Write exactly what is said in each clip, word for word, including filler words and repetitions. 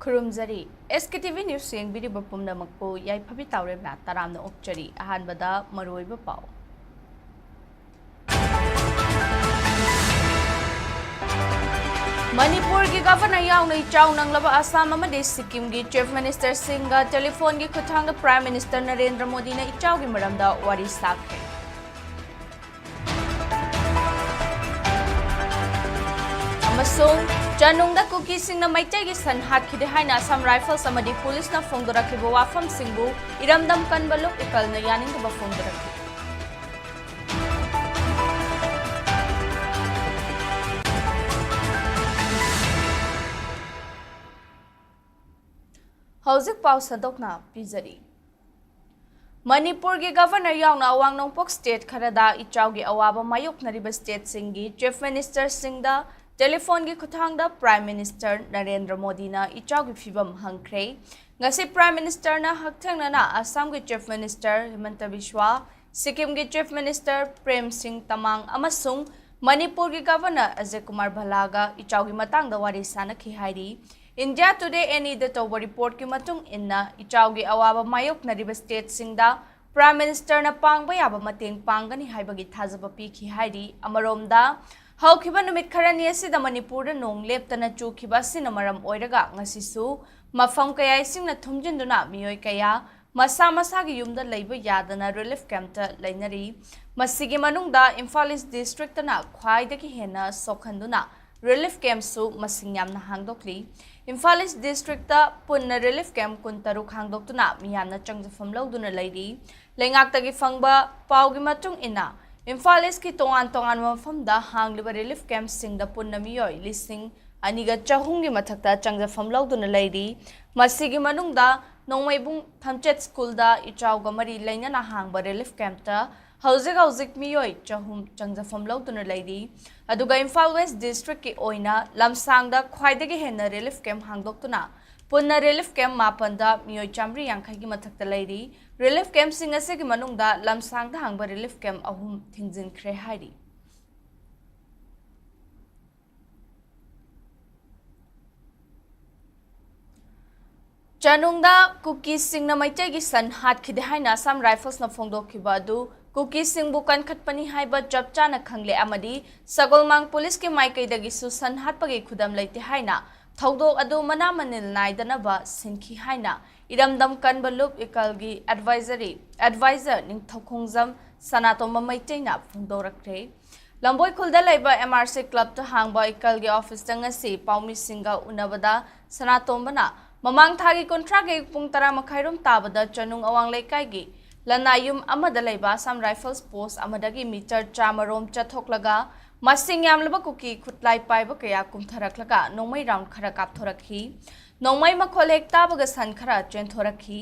ꯈꯨꯔꯨꯝꯖꯔꯤ꯫ ꯑꯦꯁ ꯀꯦ T V news ꯌꯦꯡꯕꯤꯔꯤꯕ ꯄꯨꯝꯅꯃꯛꯄꯨ ꯌꯥꯏꯐꯕꯤ ꯇꯥꯎꯔꯦꯝꯅ ꯇꯔꯥꯝꯅ ꯑꯣꯛꯆꯔꯤ꯫ ꯑꯍꯥꯟꯕꯗ ꯃꯔꯨꯑꯣꯏꯕ ꯄꯥꯎ꯫ ꯃꯅꯤꯄꯨꯔꯒꯤ ꯒꯚꯔꯅꯔ ꯌꯥꯎꯅ ꯏꯆꯥꯎ ꯅꯪꯂꯕ ꯑꯁꯥꯝ ꯑꯃꯗꯤ ꯁꯤꯛꯀꯤꯝꯒꯤ ꯆꯤꯐ ꯃꯤꯅꯤꯁꯇꯔꯁꯤꯡꯒ ꯇꯦꯂꯤꯐꯣꯟꯒꯤ ꯈꯨꯠꯊꯥꯡꯗ ꯄ꯭ꯔꯥꯏꯝ ꯃꯤꯅꯤꯁꯇꯔ ꯅꯔꯦꯟꯗ꯭ꯔ ꯃꯣꯗꯤꯅ ꯏꯆꯥꯎꯒꯤ ꯃꯔꯝꯗ ꯋꯥꯔꯤ ꯁꯥꯈ꯭ꯔꯦ꯫ ꯑꯃꯁꯨꯡ ꯆꯅꯨꯡꯗ ꯀꯨꯀꯤꯁꯤꯡꯅ ꯃꯩꯇꯩꯒꯤ ꯁꯟ ꯍꯥꯠꯈꯤꯗꯦ ꯍꯥꯏꯅ ꯑꯁꯥꯝ ꯔꯥꯏꯐꯜꯁ ꯑꯃꯗꯤ ꯄꯨꯂꯤꯁꯅ ꯐꯣꯡꯗꯣꯔꯛꯈꯤꯕ ꯋꯥꯐꯝꯁꯤꯡꯕꯨ ꯏꯔꯝꯗꯝ ꯀꯟꯕ ꯂꯨꯞ ꯏꯀꯜꯅ ꯌꯥꯅꯤꯡꯗꯕ ꯐꯣꯡꯗꯣꯔꯛꯈꯤ꯫ ꯍꯧꯖꯤꯛ ꯄꯥꯎ ꯁꯟꯗꯣꯛꯅ ꯄꯤꯖꯔꯤ꯫ ꯃꯅꯤꯄꯨꯔꯒꯤ ꯒꯚꯔꯅꯔ ꯌꯥꯎꯅ ꯑꯋꯥꯡ ꯅꯣꯡꯄꯣꯛ ꯁ꯭ꯇꯦꯠ ꯈꯔꯗ ꯏꯆꯥꯎꯒꯤ ꯑꯋꯥꯕ ꯃꯥꯌꯣꯛꯅꯔꯤꯕ ꯁ꯭ꯇꯦꯠꯁꯤꯡꯒꯤ ꯆꯤꯐ ꯃꯤꯅꯤꯁꯇꯔꯁꯤꯡꯗ ꯇꯦꯂꯤꯐꯣꯟꯒꯤ ꯈꯨꯠꯊꯥꯡꯗ ꯄ꯭ꯔꯥꯏꯝ ꯃꯤꯅꯤꯁꯇꯔ ꯅꯔꯦꯟꯗ꯭ꯔ ꯃꯣꯗꯤꯅ ꯏꯆꯥꯎꯒꯤ ꯐꯤꯕꯝ ꯍꯪꯈ꯭ꯔꯦ꯫ ꯉꯁꯤ ꯄ꯭ꯔꯥꯏꯝ ꯃꯤꯅꯤꯁꯇꯔꯅ ꯍꯛꯊꯦꯡꯅꯅ ꯑꯁꯥꯝꯒꯤ ꯆꯤꯐ ꯃꯤꯅꯤꯁꯇꯔ ꯍꯤꯃꯟꯇ ꯕꯤꯁ꯭ꯋꯥ, ꯁꯤꯛꯀꯤꯝꯒꯤ ꯆꯤꯐ ꯃꯤꯅꯤꯁꯇꯔ ꯄ꯭ꯔꯦꯝ ꯁꯤꯡ ꯇꯃꯥꯡ ꯑꯃꯁꯨꯡ ꯃꯅꯤꯄꯨꯔꯒꯤ ꯒꯚꯔꯅꯔ ꯑꯖꯌ ꯀꯨꯃꯥꯔ ꯚꯜꯂꯥꯒ ꯏꯆꯥꯎꯒꯤ ꯃꯇꯥꯡꯗ ꯋꯥꯔꯤ ꯁꯥꯅꯈꯤ ꯍꯥꯏꯔꯤ꯫ ꯏꯟꯗꯤꯌꯥ ꯇꯨꯗꯦ ꯑꯦꯟ ꯏꯗ ꯇꯧꯕ ꯔꯤꯄꯣꯔꯠꯀꯤ ꯃꯇꯨꯡ ꯏꯟꯅ, ꯏꯆꯥꯎꯒꯤ ꯑꯋꯥꯕ ꯃꯥꯌꯣꯛꯅꯔꯤꯕ ꯁ꯭ꯇꯦꯠꯁꯤꯡꯗ ꯄ꯭ꯔꯥꯏꯝ ꯃꯤꯅꯤꯁꯇꯔꯅ ꯄꯥꯡꯕ ꯌꯥꯕ ꯃꯇꯦꯡ ꯄꯥꯡꯒꯅꯤ ꯍꯥꯏꯕꯒꯤ ꯊꯥꯖꯕ ꯄꯤꯈꯤ ꯍꯥꯏꯔꯤ꯫ ꯑꯃꯔꯣꯝꯗ, ꯍꯧꯈꯤꯕ ꯅꯨꯃꯤꯠ ꯈꯔꯅꯤ ꯑꯁꯤꯗ ꯃꯅꯤꯄꯨꯔꯗ ꯅꯣꯡ ꯂꯦꯞꯇꯅ ꯆꯨꯈꯤꯕ ꯑꯁꯤꯅ ꯃꯔꯝ ꯑꯣꯏꯔꯒ ꯉꯁꯤꯁꯨ ꯃꯐꯝ ꯀꯌꯥ ꯏꯁꯤꯡꯅ ꯊꯨꯝꯖꯤꯟꯗꯨꯅ ꯃꯤꯑꯣꯏ ꯀꯌꯥ ꯃꯁꯥ ꯃꯁꯥꯒꯤ ꯌꯨꯝꯗ ꯂꯩꯕ ꯌꯥꯗꯅ ꯔꯤꯂꯤꯐ ꯀꯦꯝꯞꯇ ꯂꯩꯅꯔꯤ꯫ ꯃꯁꯤꯒꯤ ꯃꯅꯨꯡꯗ ꯏꯝꯐꯥꯜ ꯏꯁ ꯗꯤꯁꯇ꯭ꯔꯤꯛꯇꯅ ꯈ꯭ꯋꯥꯏꯗꯒꯤ ꯍꯦꯟꯅ ꯁꯣꯛꯍꯟꯗꯨꯅ ꯔꯤꯂꯤꯐ ꯀꯦꯝꯞꯁꯨ ꯃꯁꯤꯡ ꯌꯥꯝꯅ ꯍꯥꯡꯗꯣꯛꯂꯤ꯫ ꯏꯝꯐꯥꯜ ꯏꯁ ꯗꯤꯁꯇ꯭ꯔꯤꯛꯇ ꯄꯨꯟꯅ ꯔꯤꯂꯤꯐ ꯀꯦꯝꯞ ꯀꯨꯟꯇꯔꯨꯛ ꯍꯥꯡꯗꯣꯛꯇꯨꯅ ꯃꯤꯌꯥꯝꯅ ꯆꯪꯖꯐꯝ ꯂꯧꯗꯨꯅ ꯂꯩꯔꯤ꯫ ꯂꯩꯉꯥꯛꯇꯒꯤ ꯐꯪꯕ ꯄꯥꯎꯒꯤ ꯃꯇꯨꯡ ꯏꯟꯅ, ꯏꯝꯐꯥꯜ ꯏꯁꯀꯤ ꯇꯣꯉꯥꯟ ꯇꯣꯉꯥꯟꯕ ꯃꯐꯝꯗ ꯍꯥꯡꯂꯤꯕ ꯔꯤꯂꯤꯐ ꯀꯦꯝꯞꯁꯤꯡꯗ ꯄꯨꯟꯅ ꯃꯤꯑꯣꯏ ꯂꯤꯁꯤꯡ ꯑꯅꯤꯒ ꯆꯍꯨꯝꯒꯤ ꯃꯊꯛꯇ ꯆꯪꯖꯐꯝ ꯂꯧꯗꯨꯅ ꯂꯩꯔꯤ꯫ ꯃꯁꯤꯒꯤ ꯃꯅꯨꯡꯗ ꯅꯣꯡꯃꯩꯕꯨꯡ ꯊꯝꯆꯦꯠ ꯁ꯭ꯀꯨꯜꯗ ꯏꯆꯥꯎꯒ ꯃꯔꯤ ꯂꯩꯅꯅ ꯍꯥꯡꯕ ꯔꯤꯂꯤꯐ ꯀꯦꯝꯞꯇ ꯍꯧꯖꯤꯛ ꯍꯧꯖꯤꯛ ꯃꯤꯑꯣꯏ ꯆꯍꯨꯝ ꯆꯪꯖꯐꯝ ꯂꯧꯗꯨꯅ ꯂꯩꯔꯤ꯫ ꯑꯗꯨꯒ ꯏꯝꯐꯥꯜ ꯋꯦꯁ ꯗꯤꯁꯇ꯭ꯔꯤꯛꯀꯤ ꯑꯣꯏꯅ ꯂꯝꯁꯥꯡꯗ ꯈ꯭ꯋꯥꯏꯗꯒꯤ ꯍꯦꯟꯅ ꯔꯤꯂꯤꯐ ꯀꯦꯝꯞ ꯍꯥꯡꯗꯣꯛꯇꯨꯅ ꯄꯨꯟꯅ ꯔꯤꯂꯤꯐ ꯀꯦꯝꯞ ꯃꯥꯄꯟꯗ ꯃꯤꯑꯣꯏ ꯆꯥꯃꯔꯤ ꯌꯥꯡꯈꯩꯒꯤ ꯃꯊꯛꯇ ꯂꯩꯔꯤ꯫ ꯔꯤꯂꯤꯐ ꯀꯦꯝꯞꯁꯤꯡ ꯑꯁꯤꯒꯤ ꯃꯅꯨꯡꯗ ꯂꯝꯁꯥꯡꯗ ꯍꯥꯡꯕ ꯔꯤꯂꯤꯐ ꯀꯦꯝꯞ ꯑꯍꯨꯝ ꯊꯤꯡꯖꯤꯟꯈ꯭ꯔꯦ ꯍꯥꯏꯔꯤ꯫ ꯆꯥꯅꯨꯡꯗ ꯀꯨꯀꯤꯁꯤꯡꯅ ꯃꯩꯇꯩꯒꯤ ꯁꯟ ꯍꯥꯠꯈꯤꯗꯦ ꯍꯥꯏꯅ ꯑꯁꯥꯝ ꯔꯥꯏꯐꯜꯁꯅ ꯐꯣꯡꯗꯣꯛꯈꯤꯕ ꯑꯗꯨ ꯀꯨꯀꯤꯁꯤꯡꯕꯨ ꯀꯟꯈꯠꯄꯅꯤ ꯍꯥꯏꯕ ꯆꯞ ꯆꯥꯅ ꯈꯪꯂꯦ ꯑꯃꯗꯤ ꯁꯒꯣꯜꯃꯥꯡ ꯄꯨꯂꯤꯁꯀꯤ ꯃꯥꯏꯀꯩꯗꯒꯤꯁꯨ ꯁꯟ ꯍꯥꯠꯄꯒꯤ ꯈꯨꯗꯝ ꯂꯩꯇꯦ ꯍꯥꯏꯅ ꯊꯧꯗꯣꯛ ꯑꯗꯨ ꯃꯅꯥ ꯃꯅꯤꯜ ꯅꯥꯏꯗꯅꯕ ꯁꯤꯟꯈꯤ ꯍꯥꯏꯅ ꯏꯔꯝꯗꯝ ꯀꯟꯕ ꯂꯨꯞ ꯏꯀꯜꯒꯤ ꯑꯦꯗꯚꯥꯏꯖꯔꯤ, ꯑꯦꯗꯚꯥꯏꯖꯔ ꯅꯤꯡꯊꯧꯈꯣꯡꯖꯝ ꯁꯅꯥꯇꯣꯝꯕ ꯃꯩꯇꯩꯅ ꯐꯣꯡꯗꯣꯔꯛꯈ꯭ꯔꯦ꯫ ꯂꯝꯕꯣꯏ ꯈꯨꯜꯗ ꯂꯩꯕ ꯑꯦꯝ ꯑꯥꯔ ꯁꯤ ꯀ꯭ꯂꯕꯇ ꯍꯥꯡꯕ ꯏꯀꯜꯒꯤ ꯑꯣꯐꯤꯁꯇ ꯉꯁꯤ ꯄꯥꯎꯃꯤꯁꯤꯡꯒ ꯎꯅꯕꯗ ꯁꯅꯥꯇꯣꯝꯕꯅ ꯃꯃꯥꯡ ꯊꯥꯒꯤ ꯀꯨꯟꯊ꯭ꯔꯥꯒꯤ ꯄꯨꯡ ꯇꯔꯥ ꯃꯈꯥꯏꯔꯣꯝ ꯇꯥꯕꯗ ꯆꯅꯨꯡ ꯑꯋꯥꯡ ꯂꯩꯀꯥꯏꯒꯤ ꯂꯅꯥꯏ ꯌꯨꯝ ꯑꯃꯗ ꯂꯩꯕ ꯑꯁꯥꯝ ꯔꯥꯏꯐꯜꯁ ꯄꯣꯁ ꯑꯃꯗꯒꯤ ꯃꯤꯇꯔ ꯆꯥꯝꯃꯔꯣꯝ ꯆꯠꯊꯣꯛꯂꯒ ꯃꯁꯤꯡ ꯌꯥꯝꯂꯕ ꯀꯨꯀꯤ ꯈꯨꯠꯂꯥꯏ ꯄꯥꯏꯕ ꯀꯌꯥ ꯀꯨꯝꯊꯔꯛꯂꯒ ꯅꯣꯡꯃꯩ ꯔꯥꯎꯟ ꯈꯔ ꯀꯥꯞꯊꯣꯔꯛꯈꯤ꯫ ꯅꯣꯡꯃꯩ ꯃꯈꯣꯜ ꯍꯦꯛ ꯇꯥꯕꯒ ꯁꯟ ꯈꯔ ꯆꯦꯟꯊꯣꯔꯛꯈꯤ꯫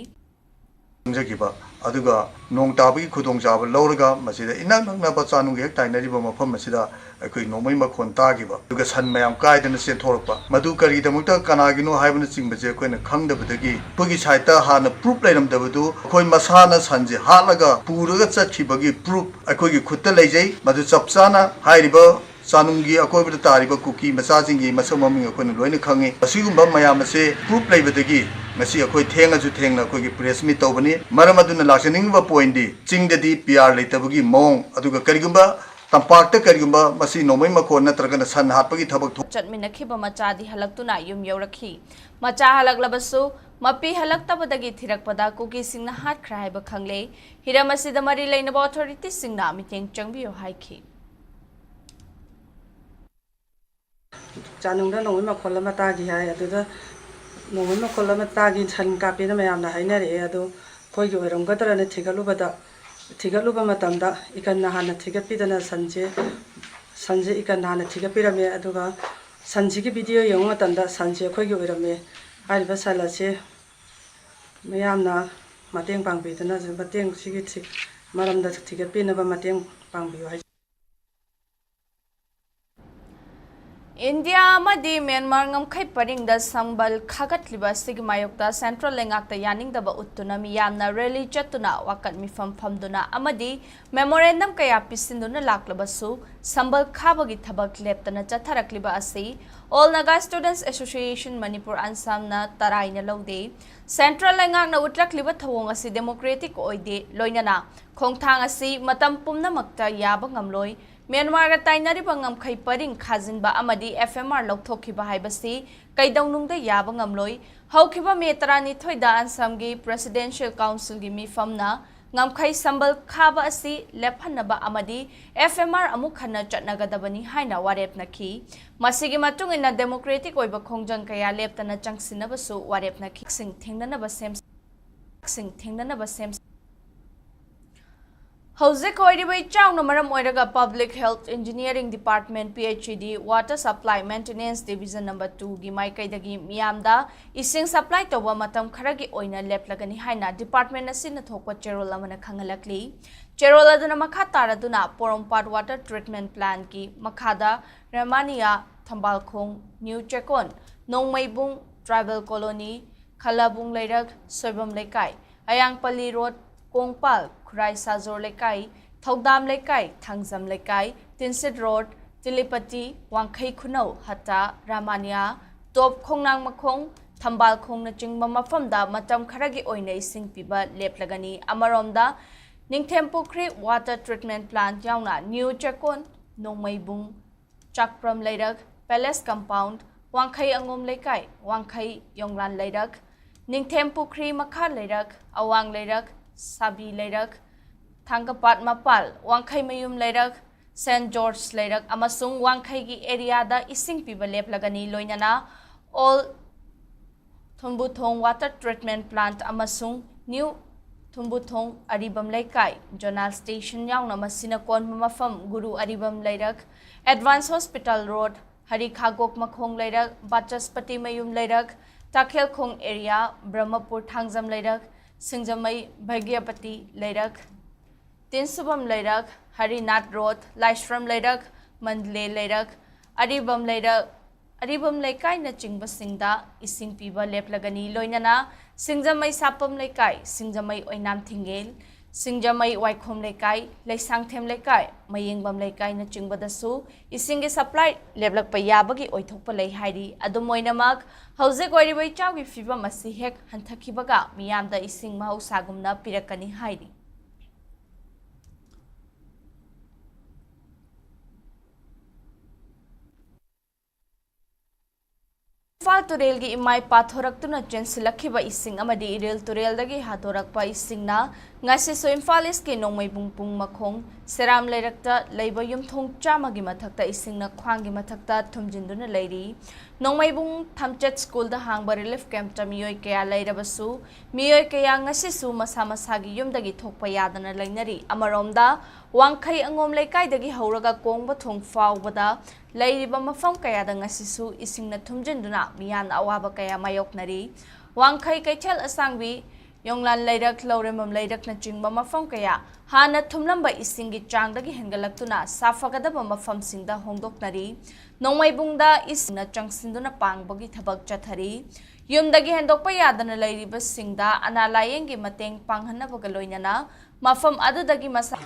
ꯆꯪꯖꯈꯤꯕ, ꯑꯗꯨꯒ ꯅꯣꯡ ꯇꯥꯕꯒꯤ ꯈꯨꯗꯣꯡꯆꯥꯕ ꯂꯧꯔꯒ ꯃꯁꯤꯗ ꯏꯅꯛ ꯅꯛꯅꯕ ꯆꯥꯅꯨꯡꯒ ꯍꯦꯛ ꯇꯥꯏꯅꯔꯤꯕ ꯃꯐꯝ ꯑꯁꯤꯗ ꯑꯩꯈꯣꯏ ꯅꯣꯡꯃꯩ ꯃꯈꯣꯟ ꯇꯥꯈꯤꯕ, ꯑꯗꯨꯒ ꯁꯟ ꯃꯌꯥꯝ ꯀꯥꯏꯗꯅ ꯆꯦꯟꯊꯣꯔꯛꯄ, ꯃꯗꯨ ꯀꯔꯤꯒꯤꯗꯃꯛꯇ, ꯀꯅꯥꯒꯤꯅꯣ ꯍꯥꯏꯕꯅꯆꯤꯡꯕꯁꯦ ꯑꯩꯈꯣꯏꯅ ꯈꯪꯗꯕꯗꯒꯤ ꯑꯩꯈꯣꯏꯒꯤ ꯁꯥꯏꯠꯇ ꯍꯥꯟꯅ ꯄ꯭ꯔꯨꯞ ꯂꯩꯔꯝꯗꯕꯗꯨ ꯑꯩꯈꯣꯏ ꯃꯁꯥꯅ ꯁꯟꯁꯦ ꯍꯥꯠꯂꯒ ꯄꯨꯔꯒ ꯆꯠꯈꯤꯕꯒꯤ ꯄ꯭ꯔꯨꯞ ꯑꯩꯈꯣꯏꯒꯤ ꯈꯨꯠꯇ ꯂꯩꯖꯩ꯫ ꯃꯗꯨ ꯆꯞ ꯆꯥꯅ ꯍꯥꯏꯔꯤꯕ ꯆꯥꯅꯨꯡꯒꯤ ꯑꯀꯣꯏꯕꯗ ꯇꯥꯔꯤꯕ ꯀꯨꯀꯤ ꯃꯆꯥꯁꯤꯡꯒꯤ ꯃꯁꯛ ꯃꯃꯤꯡ ꯑꯩꯈꯣꯏꯅ ꯂꯣꯏꯅ ꯈꯪꯉꯤ꯫ ꯑꯁꯤꯒꯨꯝꯕ ꯃꯌꯥꯝ ꯑꯁꯦ ꯄ꯭ꯔꯨꯞ ꯂꯩꯕꯗꯒꯤ ꯉꯁꯤ ꯑꯩꯈꯣꯏ ꯊꯦꯡꯉꯁꯨ ꯊꯦꯡꯅ ꯑꯩꯈꯣꯏꯒꯤ ꯄ꯭ꯔꯦꯁ ꯃꯤꯠ ꯇꯧꯕꯅꯤ꯫ ꯃꯔꯝ ꯑꯗꯨꯅ ꯂꯥꯛꯆꯅꯤꯡꯉꯤꯕ ꯄꯣꯏꯟꯗꯤ ꯆꯤꯡꯗꯗꯤ ꯄꯤ ꯑꯥꯔ ꯂꯩꯇꯕꯒꯤ ꯃꯑꯣꯡ, ꯑꯗꯨꯒ ꯀꯔꯤꯒꯨꯝꯕ ꯇꯝꯄꯥꯛꯇ ꯀꯔꯤꯒꯨꯝꯕ ꯃꯁꯤ ꯅꯣꯡꯃꯩ ꯃꯈꯣꯟ ꯅꯠꯇ꯭ꯔꯒꯅ ꯁꯟ ꯍꯥꯠꯄꯒꯤ ꯊꯕꯛ ꯊꯣꯛ- ꯆꯠꯃꯤꯟꯅꯈꯤꯕ ꯃꯆꯥꯗꯤ ꯍꯜꯂꯛꯇꯨꯅ ꯌꯨꯝ ꯌꯧꯔꯛꯈꯤ꯫ ꯃꯆꯥ ꯍꯜꯂꯛꯂꯕꯁꯨ ꯃꯄꯤ ꯍꯜꯂꯛꯇꯕꯗꯒꯤ ꯊꯤꯔꯛꯄꯗ ꯀꯨꯀꯤꯁꯤꯡꯅ ꯍꯥꯠꯈ꯭ꯔꯦ ꯍꯥꯏꯕ ꯈꯪꯂꯦ꯫ ꯍꯤꯔꯝ ꯑꯁꯤꯗ ꯃꯔꯤ ꯂꯩꯅꯕ ꯑꯣꯊꯣꯔꯤꯇꯤꯁꯤꯡꯅ ꯃꯤꯠꯌꯦꯡ ꯆꯪꯕꯤꯌꯨ ꯍꯥꯏꯈꯤ꯫ ꯆꯥꯅꯨꯡꯗ ꯅꯣꯡꯃꯩ ꯃꯈꯣꯜ ꯑꯃ ꯇꯥꯈꯤ ꯍꯥꯏ꯫ ꯑꯗꯨꯗ ꯅꯣꯡꯃꯩ ꯃꯈꯣꯜ ꯑꯃ ꯇꯥꯈꯤ, ꯁꯟ ꯀꯥꯞꯄꯦꯅ ꯃꯌꯥꯝꯅ ꯍꯥꯏꯅꯔꯛꯑꯦ꯫ ꯑꯗꯣ ꯑꯩꯈꯣꯏꯒꯤ ꯑꯣꯏꯔꯝꯒꯗ꯭ꯔꯅ ꯊꯤꯒꯠꯂꯨꯕꯗ, ꯊꯤꯒꯠꯂꯨꯕ ꯃꯇꯝꯗ ꯏꯀꯟꯅ ꯍꯥꯟꯅ ꯊꯤꯒꯠꯄꯤꯗꯅ ꯁꯟꯁꯦ, ꯁꯟꯁꯦ ꯏꯀꯟꯅ ꯍꯥꯟꯅ ꯊꯤꯒꯠꯄꯤꯔꯝꯃꯦ꯫ ꯑꯗꯨꯒ ꯁꯟꯁꯤꯒꯤ ꯚꯤꯗꯤꯑꯣ ꯌꯦꯡꯕ ꯃꯇꯝꯗ ꯁꯟꯁꯦ ꯑꯩꯈꯣꯏꯒꯤ ꯑꯣꯏꯔꯝꯃꯦ꯫ ꯍꯥꯏꯔꯤꯕ ꯁꯟ ꯑꯁꯤ ꯃꯤꯌꯥꯝꯅ ꯃꯇꯦꯡ ꯄꯥꯡꯕꯤꯗꯨꯅ, ꯃꯇꯦꯡ, ꯁꯤꯒꯤ ꯊꯤ-, ꯃꯔꯝꯗ ꯊꯤꯒꯠꯄꯤꯅꯕ ꯃꯇꯦꯡ ꯄꯥꯡꯕꯤꯌꯨ ꯍꯥꯏꯖꯔꯤ꯫ ꯏꯟꯗꯤꯌꯥ ꯑꯃꯗꯤ ꯃ꯭ꯌꯥꯟꯃꯥꯔ ꯉꯝꯈꯩ ꯄꯔꯤꯡꯗ ꯁꯝꯕꯜ ꯈꯥꯒꯠꯂꯤꯕ ꯑꯁꯤꯒꯤ ꯃꯥꯌꯣꯛꯇ ꯁꯦꯟꯇ꯭ꯔꯦꯜ ꯂꯩꯉꯥꯛꯇ ꯌꯥꯅꯤꯡꯗꯕ ꯎꯠꯇꯨꯅ ꯃꯤꯌꯥꯝꯅ ꯔꯦꯂꯤ ꯆꯠꯇꯨꯅ ꯋꯥꯀꯠ ꯃꯤꯐꯝ ꯐꯝꯗꯨꯅ ꯑꯃꯗꯤ ꯃꯦꯃꯣꯔꯦꯟꯗꯝ ꯀꯌꯥ ꯄꯤꯁꯤꯟꯗꯨꯅ ꯂꯥꯛꯂꯕꯁꯨ ꯁꯝꯕꯜ ꯈꯥꯕꯒꯤ ꯊꯕꯛ ꯂꯦꯞꯇꯅ ꯆꯠꯊꯔꯛꯂꯤꯕ ꯑꯁꯤ All Naga Students Association Manipur, ꯑꯟꯁꯥꯝꯅ ꯇꯔꯥꯏꯅ ꯂꯧꯗꯦ꯫ ꯁꯦꯟꯇ꯭ꯔꯦꯜ ꯂꯩꯉꯥꯛꯅ ꯎꯠꯂꯛꯂꯤꯕ ꯊꯧꯑꯣꯡ ꯑꯁꯤ ꯗꯦꯃꯣꯀ꯭ꯔꯦꯇꯤꯛ ꯑꯣꯏꯗꯦ, ꯂꯣꯏꯅꯅ ꯈꯣꯡꯊꯥꯡ ꯑꯁꯤ ꯃꯇꯝ ꯄꯨꯝꯅꯃꯛꯇ ꯌꯥꯕ ꯉꯝꯂꯣꯏ꯫ ꯃ꯭ꯌꯥꯟꯃꯥꯔꯒ ꯇꯥꯏꯅꯔꯤꯕ ꯉꯝꯈꯩ ꯄꯔꯤꯡ ꯈꯥꯖꯤꯟꯕ ꯑꯃꯗꯤ F M R ꯂꯧꯊꯣꯛꯈꯤꯕ ꯍꯥꯏꯕꯁꯤ ꯀꯩꯗꯧꯅꯨꯡꯗ ꯌꯥꯕ ꯉꯝꯂꯣꯏ꯫ ꯍꯧꯈꯤꯕ ꯃꯦ ꯇꯔꯥꯅꯤꯊꯣꯏꯗ ꯑꯟꯁꯥꯝꯒꯤ Presidential Councilꯒꯤ ꯃꯤꯐꯝꯅ ꯉꯝꯈꯩ ꯁꯝꯕꯜ ꯈꯥꯕ ꯑꯁꯤ ꯂꯦꯞꯍꯟꯅꯕ ꯑꯃꯗꯤ F M R ꯑꯃꯨꯛ ꯍꯟꯅ ꯆꯠꯅꯒꯗꯕꯅꯤ ꯍꯥꯏꯅ ꯋꯥꯔꯦꯞꯅꯈꯤ꯫ ꯃꯁꯤꯒꯤ ꯃꯇꯨꯡ ꯏꯟꯅ ꯗꯦꯃꯣꯀ꯭ꯔꯦꯇꯤꯛ ꯑꯣꯏꯕ ꯈꯣꯡꯖꯪ ꯀꯌꯥ ꯂꯦꯞꯇꯅ ꯆꯪꯁꯤꯟꯅꯕꯁꯨ ꯋꯥꯔꯦꯞꯅꯈꯤ꯫ ꯁꯤꯡ ꯊꯦꯡꯅꯅꯕ ꯁꯦꯝ ꯁꯤꯡ ꯊꯦꯡꯅꯅꯕ ꯁꯦꯝ ꯍꯧꯖꯤꯛ ꯑꯣꯏꯔꯤꯕ ꯏꯆꯥꯎꯅ ꯃꯔꯝ ꯑꯣꯏꯔꯒ Public Health Engineering Department, P H E D, Water Supply Maintenance Division number twoꯒꯤ ꯃꯥꯏꯀꯩꯗꯒꯤ ꯃꯤꯌꯥꯝꯗ ꯏꯁꯤꯡ supply ꯇꯧꯕ ꯃꯇꯝ ꯈꯔꯒꯤ ꯑꯣꯏꯅ ꯂꯦꯞꯂꯒꯅꯤ ꯍꯥꯏꯅ department ꯑꯁꯤꯅ ꯊꯣꯛꯄ ꯆꯦꯔꯣꯜ ꯑꯃꯅ ꯈꯪꯍꯜꯂꯛꯂꯤ꯫ ꯆꯦꯔꯣꯜ ꯑꯗꯨꯅ ꯃꯈꯥ ꯇꯥꯔꯗꯨꯅ ꯄꯣꯔꯣꯝꯄꯥꯠ Water Treatment Plantꯀꯤ ꯃꯈꯥꯗ ꯔꯃꯥꯅꯤꯌꯥ, ꯊꯝꯕꯥꯜꯈꯣꯡ, ꯅ꯭ꯌꯨ ꯆꯦꯀꯣꯟ, ꯅꯣꯡꯃꯩꯕꯨꯡ, Tribal Colony, ꯈꯂꯥꯕꯨꯡ ꯂꯩꯔꯛ, ꯁꯣꯏꯕꯝ ꯂꯩꯀꯥꯏ, ꯑꯌꯥꯡꯄꯜꯂꯤ ꯔꯣꯗ, ꯀꯣꯡꯄꯥꯜ, ꯈꯨꯔꯥꯏ ꯁꯥꯖꯣꯔ ꯂꯩꯀꯥꯏ, ꯊꯧꯗꯥꯝ ꯂꯩꯀꯥꯏ, ꯊꯥꯡꯖꯝ ꯂꯩꯀꯥꯏ, ꯇꯤꯟꯁꯤꯠ ꯔꯣꯗ, ꯇꯤꯂꯤꯄꯇꯤ, ꯋꯥꯡꯈꯩ ꯈꯨꯅꯧ, ꯍꯠꯇꯥ, ꯔꯥꯃꯥꯅꯤꯌꯥ, ꯇꯣꯞ ꯈꯣꯡꯅꯥꯡ ꯃꯈꯣꯡ, ꯊꯝꯕꯥꯜ ꯈꯣꯡꯅꯆꯤꯡꯕ ꯃꯐꯝꯗ ꯃꯇꯝ ꯈꯔꯒꯤ ꯑꯣꯏꯅ ꯏꯁꯤꯡ ꯄꯤꯕ ꯂꯦꯞꯂꯒꯅꯤ꯫ ꯑꯃꯔꯣꯝꯗ, ꯅꯤꯡꯊꯦꯝ ꯄꯨꯈ꯭ꯔꯤ Water Treatment Plant ꯌꯥꯎꯅ ꯅ꯭ꯌꯨ ꯆꯦꯀꯣꯟ, ꯅꯣꯡꯃꯩꯕꯨꯡ, ꯆꯥꯛꯄ꯭ꯔꯝ ꯂꯩꯔꯛ, Palace Compound, ꯋꯥꯡꯈꯩ ꯑꯉꯣꯝ ꯂꯩꯀꯥꯏ, ꯋꯥꯡꯈꯩ ꯌꯣꯡꯂꯥꯟ ꯂꯩꯔꯛ, ꯅꯤꯡꯊꯦꯝ ꯄꯨꯈ꯭ꯔꯤ ꯃꯈꯥ ꯂꯩꯔꯛ, ꯑꯋꯥꯡ ꯂꯩꯔꯛ, ꯁꯥꯕꯤ ꯂꯩꯔꯛ, ꯊꯥꯡꯒꯄꯥꯠ ꯃꯄꯥꯜ, ꯋꯥꯡꯈꯩ ꯃꯌꯨꯝ ꯂꯩꯔꯛ, ꯁꯦꯟ ꯖꯣꯔꯖ ꯂꯩꯔꯛ ꯑꯃꯁꯨꯡ ꯋꯥꯡꯈꯩꯒꯤ areaꯗ ꯏꯁꯤꯡ ꯄꯤꯕ ꯂꯦꯞꯂꯒꯅꯤ꯫ ꯂꯣꯏꯅꯅ All ꯊꯨꯝꯕꯨꯊꯣꯡ Water Treatment Plant ꯑꯃꯁꯨꯡ ꯅ꯭ꯌꯨ ꯊꯨꯝꯕꯨꯊꯣꯡ ꯑꯔꯤꯕꯝ ꯂꯩꯀꯥꯏ, Zonal Station ꯌꯥꯎꯅ ꯃꯁꯤꯅ ꯀꯣꯟꯕ ꯃꯐꯝ ꯒꯨꯔꯨ ꯑꯔꯤꯕꯝ ꯂꯩꯔꯛ, Advance Hospital Road, ꯍꯔꯤ ꯈꯥꯒꯣꯛ ꯃꯈꯣꯡ ꯂꯩꯔꯛ, ꯕꯥꯆꯁꯄꯇꯤ ꯃꯌꯨꯝ ꯂꯩꯔꯛ, ꯇꯥꯈꯦꯜꯈꯣꯡ area, ꯕ꯭ꯔꯍꯃꯄꯨꯔ ꯊꯥꯡꯖꯝ ꯂꯩꯔꯛ, ꯁꯤꯡꯖꯃꯩ ꯚꯥꯒ꯭ꯌꯄꯇꯤ ꯂꯩꯔꯛ, ꯇꯤꯟꯁꯨꯕꯝ ꯂꯩꯔꯛ, ꯍꯔꯤꯅꯥꯊ ꯔꯣꯗ, ꯂꯥꯏꯁ꯭ꯔꯝ ꯂꯩꯔꯛ, ꯃꯟꯗꯂꯦ ꯂꯩꯔꯛ, ꯑꯔꯤꯕꯝ ꯂꯩꯔꯛ, ꯑꯔꯤꯕꯝ ꯂꯩꯀꯥꯏꯅꯆꯤꯡꯕꯁꯤꯡꯗ ꯏꯁꯤꯡ ꯄꯤꯕ ꯂꯦꯞꯂꯒꯅꯤ꯫ ꯂꯣꯏꯅꯅ ꯁꯤꯡꯖꯃꯩ ꯁꯥꯄꯝ ꯂꯩꯀꯥꯏ, ꯁꯤꯡꯖꯃꯩ ꯑꯣꯏꯅꯥꯝ ꯊꯤꯡꯉꯦꯜ, ꯁꯤꯡꯖꯃꯩ ꯋꯥꯏꯈꯣꯝ ꯂꯩꯀꯥꯏ, ꯂꯩꯁꯥꯡꯊꯦꯝ ꯂꯩꯀꯥꯏ, ꯃꯌꯦꯡꯕꯝ ꯂꯩꯀꯥꯏꯅꯆꯤꯡꯕꯗꯁꯨ ꯏꯁꯤꯡꯒꯤ ꯁꯄ꯭ꯂꯥꯏ ꯂꯦꯞꯂꯛꯄ ꯌꯥꯕꯒꯤ ꯑꯣꯏꯊꯣꯛꯄ ꯂꯩ ꯍꯥꯏꯔꯤ꯫ ꯑꯗꯨꯝ ꯑꯣꯏꯅꯃꯛ, ꯍꯧꯖꯤꯛ ꯑꯣꯏꯔꯤꯕ ꯏꯆꯥꯎꯒꯤ ꯐꯤꯕꯝ ꯑꯁꯤ ꯍꯦꯛ ꯍꯟꯊꯈꯤꯕꯒ ꯃꯤꯌꯥꯝꯗ ꯏꯁꯤꯡ ꯃꯍꯧꯁꯥꯒꯨꯝꯅ ꯄꯤꯔꯛꯀꯅꯤ ꯍꯥꯏꯔꯤ꯫ ꯏꯝꯐꯥꯜ ꯇꯨꯔꯦꯜꯒꯤ ꯏꯃꯥꯏ ꯄꯥꯊꯣꯔꯛꯇꯨꯅ ꯆꯦꯟꯁꯤꯜꯂꯛꯈꯤꯕ ꯏꯁꯤꯡ ꯑꯃꯗꯤ ꯏꯔꯤꯜ ꯇꯨꯔꯦꯜꯗꯒꯤ ꯍꯥꯊꯣꯔꯛꯄ ꯏꯁꯤꯡꯅ ꯉꯁꯤꯁꯨ ꯏꯝꯐꯥꯜ ꯏꯁꯀꯤ ꯅꯣꯡꯃꯩꯕꯨꯡ ꯄꯨꯡ ꯃꯈꯣꯡ ꯁꯦꯔꯥꯝ ꯂꯩꯔꯛꯇ ꯂꯩꯕ ꯌꯨꯝꯊꯣꯡ ꯆꯥꯝꯃꯒꯤ ꯃꯊꯛꯇ ꯏꯁꯤꯡꯅ ꯈ꯭ꯋꯥꯡꯒꯤ ꯃꯊꯛꯇ ꯊꯨꯝꯖꯤꯟꯗꯨꯅ ꯂꯩꯔꯤ꯫ ꯅꯣꯡꯃꯩꯕꯨꯡ ꯊꯝꯆꯦꯠ ꯁ꯭ꯀꯨꯜꯗ ꯍꯥꯡꯕ ꯔꯤꯂꯤꯐ ꯀꯦꯝꯞꯇ ꯃꯤꯑꯣꯏ ꯀꯌꯥ ꯂꯩꯔꯕꯁꯨ, ꯃꯤꯑꯣꯏ ꯀꯌꯥ ꯉꯁꯤꯁꯨ ꯃꯁꯥ ꯃꯁꯥꯒꯤ ꯌꯨꯝꯗꯒꯤ ꯊꯣꯛꯄ ꯌꯥꯗꯅ ꯂꯩꯅꯔꯤ꯫ ꯑꯃꯔꯣꯝꯗ, ꯋꯥꯡꯈꯩ ꯑꯉꯣꯝ ꯂꯩꯀꯥꯏꯗꯒꯤ ꯍꯧꯔꯒ ꯀꯣꯡꯕ ꯊꯣꯡ ꯐꯥꯎꯕꯗ ꯂꯩꯔꯤꯕ ꯃꯐꯝ ꯀꯌꯥꯗ ꯉꯁꯤꯁꯨ ꯏꯁꯤꯡꯅ ꯊꯨꯝꯖꯤꯟꯗꯨꯅ ꯃꯤꯌꯥꯝꯅ ꯑꯋꯥꯕ ꯀꯌꯥ ꯃꯥꯌꯣꯛꯅꯔꯤ꯫ ꯋꯥꯡꯈꯩ, ꯀꯩꯊꯦꯜ ꯑꯁꯥꯡꯕꯤ, ꯌꯣꯡꯂꯥꯟ ꯂꯩꯔꯛ, ꯂꯧꯔꯦꯝꯕꯝ ꯂꯩꯔꯛꯅꯆꯤꯡꯕ ꯃꯐꯝ ꯀꯌꯥ ꯍꯥꯟꯅ ꯊꯨꯝꯂꯝꯕ ꯏꯁꯤꯡꯒꯤ ꯆꯥꯡꯗꯒꯤ ꯍꯦꯟꯒꯠꯂꯛꯇꯨꯅ ꯁꯥꯐꯒꯗꯕ ꯃꯐꯝꯁꯤꯡꯗ ꯍꯣꯡꯗꯣꯛꯅꯔꯤ꯫ ꯅꯣꯡꯃꯩꯕꯨꯡꯗ ꯏꯁꯤꯡꯅ ꯆꯪꯁꯤꯟꯗꯨꯅ ꯄꯥꯡꯕꯒꯤ ꯊꯕꯛ ꯆꯠꯊꯔꯤ꯫ ꯌꯨꯝꯗꯒꯤ ꯍꯦꯟꯗꯣꯛꯄ ꯌꯥꯗꯅ ꯂꯩꯔꯤꯕꯁꯤꯡꯗ ꯑꯅꯥ ꯂꯥꯌꯦꯡꯒꯤ ꯃꯇꯦꯡ ꯄꯥꯡꯍꯟꯅꯕꯒ ꯂꯣꯏꯅꯅ ꯃꯐꯝ ꯑꯗꯨꯗꯒꯤ ꯃꯁꯥ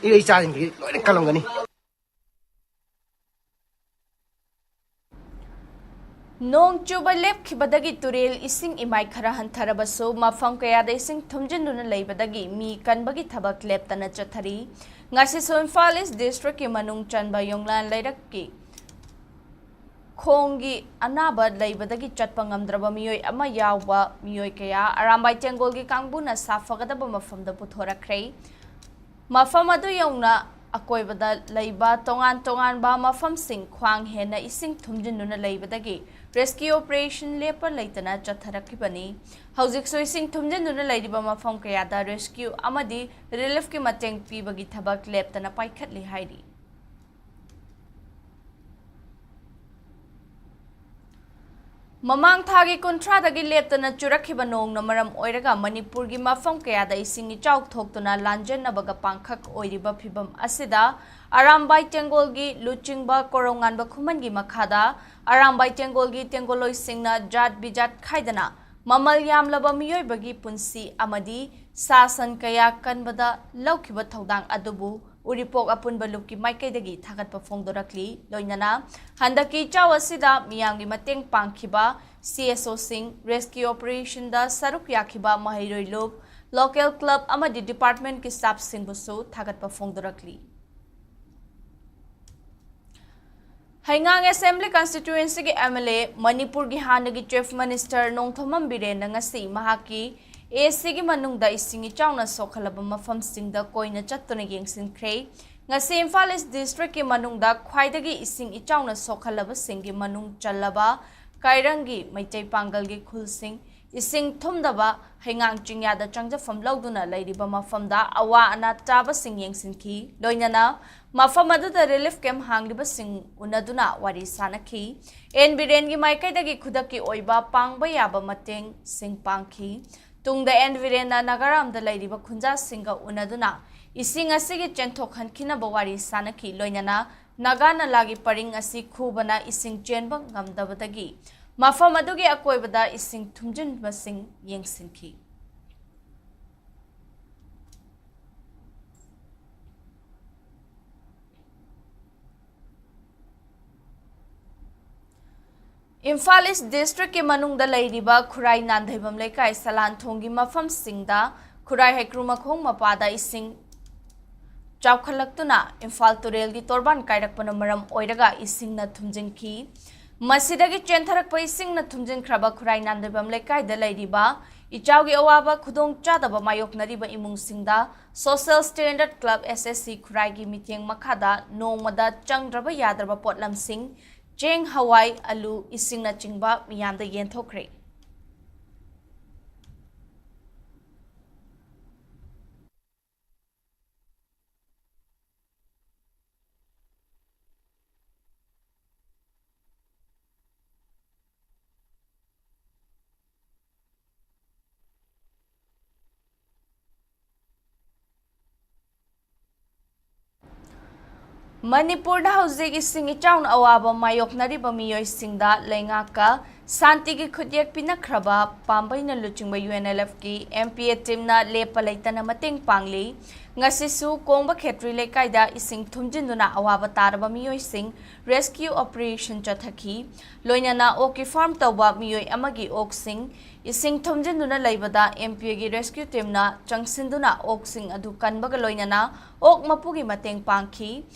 ꯏꯔꯩ ꯏꯆꯥꯁꯤꯡꯁꯤ ꯂꯣꯏꯅ ꯀꯜꯂꯝꯒꯅꯤ꯫ ꯅꯣꯡ ꯆꯨꯕ ꯂꯦꯞꯈꯤꯕꯗꯒꯤ ꯇꯨꯔꯦꯜ ꯏꯁꯤꯡ ꯏꯃꯥꯏ ꯈꯔ ꯍꯟꯊꯔꯕꯁꯨ, ꯃꯐꯝ ꯀꯌꯥꯗ ꯏꯁꯤꯡ ꯊꯨꯝꯖꯤꯟꯗꯨꯅ ꯂꯩꯕꯗꯒꯤ ꯃꯤ ꯀꯟꯕꯒꯤ ꯊꯕꯛ ꯂꯦꯞꯇꯅ ꯆꯠꯊꯔꯤ꯫ ꯉꯁꯤꯁꯨ ꯏꯝꯐꯥꯜ ꯏꯁ ꯗꯤꯁꯇ꯭ꯔꯤꯛꯀꯤ ꯃꯅꯨꯡ ꯆꯟꯕ ꯌꯣꯡꯂꯥꯟ ꯂꯩꯔꯛꯀꯤ ꯈꯣꯡꯒꯤ ꯑꯅꯥꯕ ꯂꯩꯕꯗꯒꯤ ꯆꯠꯄ ꯉꯝꯗ꯭ꯔꯕ ꯃꯤꯑꯣꯏ ꯑꯃ ꯌꯥꯎꯕ ꯃꯤꯑꯣꯏ ꯀꯌꯥ ꯑꯔꯥꯝꯕꯥꯏ ꯇꯦꯡꯒꯣꯜꯒꯤ ꯀꯥꯡꯕꯨꯅ ꯁꯥꯐꯒꯗꯕ ꯃꯐꯝꯗ ꯄꯨꯊꯣꯔꯛꯈ꯭ꯔꯦ꯫ ꯃꯐꯝ ꯑꯗꯨ ꯌꯧꯅ ꯑꯀꯣꯏꯕꯗ ꯂꯩꯕ ꯇꯣꯉꯥꯟ ꯇꯣꯉꯥꯟꯕ ꯃꯐꯝꯁꯤꯡ ꯈ꯭ꯋꯥꯡ ꯍꯦꯟꯅ ꯏꯁꯤꯡ ꯊꯨꯝꯖꯤꯟꯗꯨꯅ ꯂꯩꯕꯗꯒꯤ ꯔꯦꯁꯀ꯭ꯌꯨ ꯑꯣꯄꯔꯦꯁꯟ ꯂꯦꯞꯄ ꯂꯩꯇꯅ ꯆꯠꯊꯔꯛꯈꯤꯕꯅꯤ꯫ ꯍꯧꯖꯤꯛꯁꯨ ꯏꯁꯤꯡ ꯊꯨꯝꯖꯤꯟꯗꯨꯅ ꯂꯩꯔꯤꯕ ꯃꯐꯝ ꯀꯌꯥꯗ ꯔꯦꯁꯀ꯭ꯌꯨ ꯑꯃꯗꯤ ꯔꯤꯂꯤꯐꯀꯤ ꯃꯇꯦꯡ ꯄꯤꯕꯒꯤ ꯊꯕꯛ ꯂꯦꯞꯇꯅ ꯄꯥꯏꯈꯠꯂꯤ ꯍꯥꯏꯔꯤ꯫ ꯃꯃꯥꯡ ꯊꯥꯒꯤ ꯀꯨꯟꯊ꯭ꯔꯥꯗꯒꯤ ꯂꯦꯞꯇꯅ ꯆꯨꯔꯛꯈꯤꯕ ꯅꯣꯡꯅ ꯃꯔꯝ ꯑꯣꯏꯔꯒ ꯃꯅꯤꯄꯨꯔꯒꯤ ꯃꯐꯝ ꯀꯌꯥꯗ ꯏꯁꯤꯡ ꯏꯆꯥꯎ ꯊꯣꯛꯇꯨꯅ ꯂꯥꯟꯖꯦꯟꯅꯕꯒ ꯄꯥꯡꯈꯛ ꯑꯣꯏꯔꯤꯕ ꯐꯤꯚꯝ ꯑꯁꯤꯗ ꯑꯔꯥꯝꯕꯥꯏ ꯇꯦꯡꯒꯣꯜꯒꯤ ꯂꯨꯆꯤꯡꯕ ꯀꯣꯔꯧꯉꯥꯟꯕ ꯈꯨꯃꯟꯒꯤ ꯃꯈꯥꯗ ꯑꯔꯥꯝꯕꯥꯏ ꯇꯦꯡꯒꯣꯜꯒꯤ ꯇꯦꯡꯒꯣꯜꯂꯣꯏꯁꯤꯡꯅ ꯖꯥꯠ ꯕꯤꯖꯥꯠ ꯈꯥꯏꯗꯅ ꯃꯃꯜ ꯌꯥꯝꯂꯕ ꯃꯤꯑꯣꯏꯕꯒꯤ ꯄꯨꯟꯁꯤ ꯑꯃꯗꯤ ꯁꯥ ꯁꯟ ꯀꯌꯥ ꯀꯟꯕꯗ ꯂꯧꯈꯤꯕ ꯊꯧꯗꯥꯡ ꯑꯗꯨꯕꯨ ꯎꯔꯤꯄꯣꯛ ꯑꯄꯨꯟꯕ ꯂꯨꯞꯀꯤ ꯃꯥꯏꯀꯩꯗꯒꯤ ꯊꯥꯒꯠꯄ ꯐꯣꯡꯗꯣꯔꯛꯂꯤ꯫ ꯂꯣꯏꯅꯅ ꯍꯟꯗꯛꯀꯤ ꯏꯆꯥꯎ ꯑꯁꯤꯗ ꯃꯤꯌꯥꯝꯒꯤ ꯃꯇꯦꯡ ꯄꯥꯡꯈꯤꯕ ꯁꯤ ꯑꯦꯁ ꯑꯣꯁꯤꯡ, ꯔꯦꯁꯀ꯭ꯌꯨ ꯑꯣꯄꯔꯦꯁꯟꯗ ꯁꯔꯨꯛ ꯌꯥꯈꯤꯕ ꯃꯍꯩꯔꯣꯏ ꯂꯨꯞ, ꯂꯣꯀꯦꯜ ꯀ꯭ꯂꯕ ꯑꯃꯗꯤ ꯗꯤꯄꯥꯔꯠꯃꯦꯟꯠꯀꯤ ꯁ꯭ꯇꯥꯐꯁꯤꯡꯕꯨꯁꯨ ꯊꯥꯒꯠꯄ ꯐꯣꯡꯗꯣꯔꯛꯂꯤ꯫ ꯍꯩꯉꯥꯡ ꯑꯦꯁꯦꯝꯕ꯭ꯂꯤ ꯀꯟꯁꯇꯤꯇ꯭ꯌꯨꯑꯦꯟꯁꯤꯒꯤ ꯑꯦꯝ ꯑꯦꯜ ꯑꯦ, ꯃꯅꯤꯄꯨꯔꯒꯤ ꯍꯥꯟꯅꯒꯤ ꯆꯤꯐ ꯃꯤꯅꯤꯁꯇꯔ ꯅꯣꯡꯊꯣꯝꯕꯝ ꯕꯤꯔꯦꯟꯅ ꯉꯁꯤ ꯃꯍꯥꯛꯀꯤ ꯑꯦ ꯁꯤꯒꯤ ꯃꯅꯨꯡꯗ ꯏꯁꯤꯡ ꯏꯆꯥꯎꯅ ꯁꯣꯛꯍꯜꯂꯕ ꯃꯐꯝꯁꯤꯡꯗ ꯀꯣꯏꯅ ꯆꯠꯇꯨꯅ ꯌꯦꯡꯁꯤꯟꯈ꯭ꯔꯦ꯫ ꯉꯁꯤ ꯏꯝꯐꯥꯜ ꯏꯁ ꯗꯤꯁꯇ꯭ꯔꯤꯛꯀꯤ ꯃꯅꯨꯡꯗ ꯈ꯭ꯋꯥꯏꯗꯒꯤ ꯏꯁꯤꯡ ꯏꯆꯥꯎꯅ ꯁꯣꯛꯍꯜꯂꯕꯁꯤꯡꯒꯤ ꯃꯅꯨꯡ ꯆꯜꯂꯕ ꯀꯥꯏꯔꯪꯒꯤ ꯃꯩꯇꯩ ꯄꯥꯡꯒꯜꯒꯤ ꯈꯨꯜꯁꯤꯡ, ꯏꯁꯤꯡ ꯊꯨꯝꯗꯕ ꯍꯩꯉꯥꯡ ꯆꯤꯡꯌꯥꯗ ꯆꯪꯖꯐꯝ ꯂꯧꯗꯨꯅ ꯂꯩꯔꯤꯕ ꯃꯐꯝꯗ ꯑꯋꯥ ꯑꯅꯥ ꯇꯥꯕꯁꯤꯡ ꯌꯦꯡꯁꯤꯟꯈꯤ꯫ ꯂꯣꯏꯅꯅ ꯃꯐꯝ ꯑꯗꯨꯗ ꯔꯤꯂꯤꯐ ꯀꯦꯝꯞ ꯍꯥꯡꯂꯤꯕꯁꯤꯡ ꯎꯅꯗꯨꯅ ꯋꯥꯔꯤ ꯁꯥꯅꯈꯤ꯫ ꯑꯦꯟ ꯕꯤꯔꯦꯟꯒꯤ ꯃꯥꯏꯀꯩꯗꯒꯤ ꯈꯨꯗꯛꯀꯤ ꯑꯣꯏꯕ ꯄꯥꯡꯕ ꯌꯥꯕ ꯃꯇꯦꯡꯁꯤꯡ ꯄꯥꯡꯈꯤ꯫ ꯇꯨꯡꯗ ꯑꯦꯟ ꯕꯤꯔꯦꯟꯅ ꯅꯥꯒꯥꯔꯥꯝꯗ ꯂꯩꯔꯤꯕ ꯈꯨꯟꯖꯥꯁꯤꯡꯒ ꯎꯅꯗꯨꯅ ꯏꯁꯤꯡ ꯑꯁꯤꯒꯤ ꯆꯦꯟꯊꯣꯛꯍꯟꯈꯤꯅꯕ ꯋꯥꯔꯤ ꯁꯥꯅꯈꯤ꯫ ꯂꯣꯏꯅꯅ ꯅꯥꯒꯥ ꯅꯂꯥꯒꯤ ꯄꯔꯤꯡ ꯑꯁꯤ ꯈꯨꯕꯅ ꯏꯁꯤꯡ ꯆꯦꯟꯕ ꯉꯝꯗꯕꯗꯒꯤ ꯃꯐꯝ ꯑꯗꯨꯒꯤ ꯑꯀꯣꯏꯕꯗ ꯏꯁꯤꯡ ꯊꯨꯝꯖꯤꯟꯕꯁꯤꯡ ꯌꯦꯡꯁꯤꯟꯈꯤ꯫ ꯏꯝꯐꯥꯜ ꯏꯁ ꯗꯤꯁꯇ꯭ꯔꯤꯛꯀꯤ ꯃꯅꯨꯡꯗ ꯂꯩꯔꯤꯕ ꯈꯨꯔꯥꯏ ꯅꯥꯟꯊꯩꯕꯝ ꯂꯩꯀꯥꯏ ꯁꯂꯥꯟꯊꯣꯡꯒꯤ ꯃꯐꯝꯁꯤꯡꯗ ꯈꯨꯔꯥꯏ ꯍꯩꯀ꯭ꯔꯨ ꯃꯈꯣꯡ ꯃꯄꯥꯗ ꯏꯁꯤꯡ ꯆꯥꯎꯈꯠꯂꯛꯇꯨꯅ ꯏꯝꯐꯥꯜ ꯇꯨꯔꯦꯜꯒꯤ ꯇꯣꯔꯕꯥꯟ ꯀꯥꯏꯔꯛꯄꯅ ꯃꯔꯝ ꯑꯣꯏꯔꯒ ꯏꯁꯤꯡꯅ ꯊꯨꯝꯖꯤꯟꯈꯤ꯫ ꯃꯁꯤꯗꯒꯤ ꯆꯦꯟꯊꯔꯛꯄ ꯏꯁꯤꯡꯅ ꯊꯨꯝꯖꯤꯟꯈ꯭ꯔꯕ ꯈꯨꯔꯥꯏ ꯅꯥꯟꯗꯩꯕꯝ ꯂꯩꯀꯥꯏꯗ ꯂꯩꯔꯤꯕ ꯏꯆꯥꯎꯒꯤ ꯑꯋꯥꯕ ꯈꯨꯗꯣꯡꯆꯥꯗꯕ ꯃꯥꯌꯣꯛꯅꯔꯤꯕ ꯏꯃꯨꯡꯁꯤꯡꯗ ꯁꯣꯁꯦꯜ ꯁ꯭ꯇꯦꯟꯗꯔꯗ ꯀ꯭ꯂꯕ, ꯑꯦꯁ ꯑꯦꯁ ꯁꯤ, ꯈꯨꯔꯥꯏꯒꯤ ꯃꯤꯠꯌꯦꯡ ꯃꯈꯥꯗ ꯅꯣꯡꯃꯗ ꯆꯪꯗ꯭ꯔꯕ ꯌꯥꯗ꯭ꯔꯕ ꯄꯣꯠꯂꯝꯁꯤꯡ, ꯆꯦꯡ, ꯍꯋꯥꯏ, ꯑꯂꯨ, ꯏꯁꯤꯡꯅꯆꯤꯡꯕ ꯃꯤꯌꯥꯝꯗ ꯌꯦꯟꯊꯣꯛꯈ꯭ꯔꯦ꯫ ꯃꯅꯤꯄꯨꯔꯗ ꯍꯧꯖꯤꯛ ꯏꯁꯤꯡ ꯏꯆꯥꯎꯅ ꯑꯋꯥꯕ ꯃꯥꯌꯣꯛꯅꯔꯤꯕ ꯃꯤꯑꯣꯏꯁꯤꯡꯗ ꯂꯩꯉꯥꯛꯀ ꯁꯥꯟꯇꯤꯒꯤ ꯈꯨꯠꯌꯦꯛ ꯄꯤꯅꯈ꯭ꯔꯕ ꯄꯥꯝꯕꯩꯅ ꯂꯨꯆꯤꯡꯕ UNLFꯀꯤ MPA teamꯅ ꯂꯦꯞꯄ ꯂꯩꯇꯅ ꯃꯇꯦꯡ ꯄꯥꯡꯂꯤ꯫ ꯉꯁꯤꯁꯨ ꯀꯣꯡꯕ ꯈꯦꯇ꯭ꯔꯤ ꯂꯩꯀꯥꯏꯗ ꯏꯁꯤꯡ ꯊꯨꯝꯖꯤꯟꯗꯨꯅ ꯑꯋꯥꯕ ꯇꯥꯔꯕ ꯃꯤꯑꯣꯏꯁꯤꯡ rescue operation ꯆꯠꯊꯈꯤ꯫ ꯂꯣꯏꯅꯅ ꯑꯣꯛꯀꯤ farm ꯇꯧꯕ ꯃꯤꯑꯣꯏ ꯑꯃꯒꯤ ꯑꯣꯛꯁꯤꯡ ꯏꯁꯤꯡ ꯊꯨꯝꯖꯤꯟꯗꯨꯅ ꯂꯩꯕꯗ MPAꯒꯤ rescue teamꯅ ꯆꯪꯁꯤꯟꯗꯨꯅ ꯑꯣꯛꯁꯤꯡ ꯑꯗꯨ ꯀꯟꯕꯒ ꯂꯣꯏꯅꯅ ꯑꯣꯛ ꯃꯄꯨꯒꯤ ꯃꯇꯦꯡ ꯄꯥꯡꯈꯤ꯫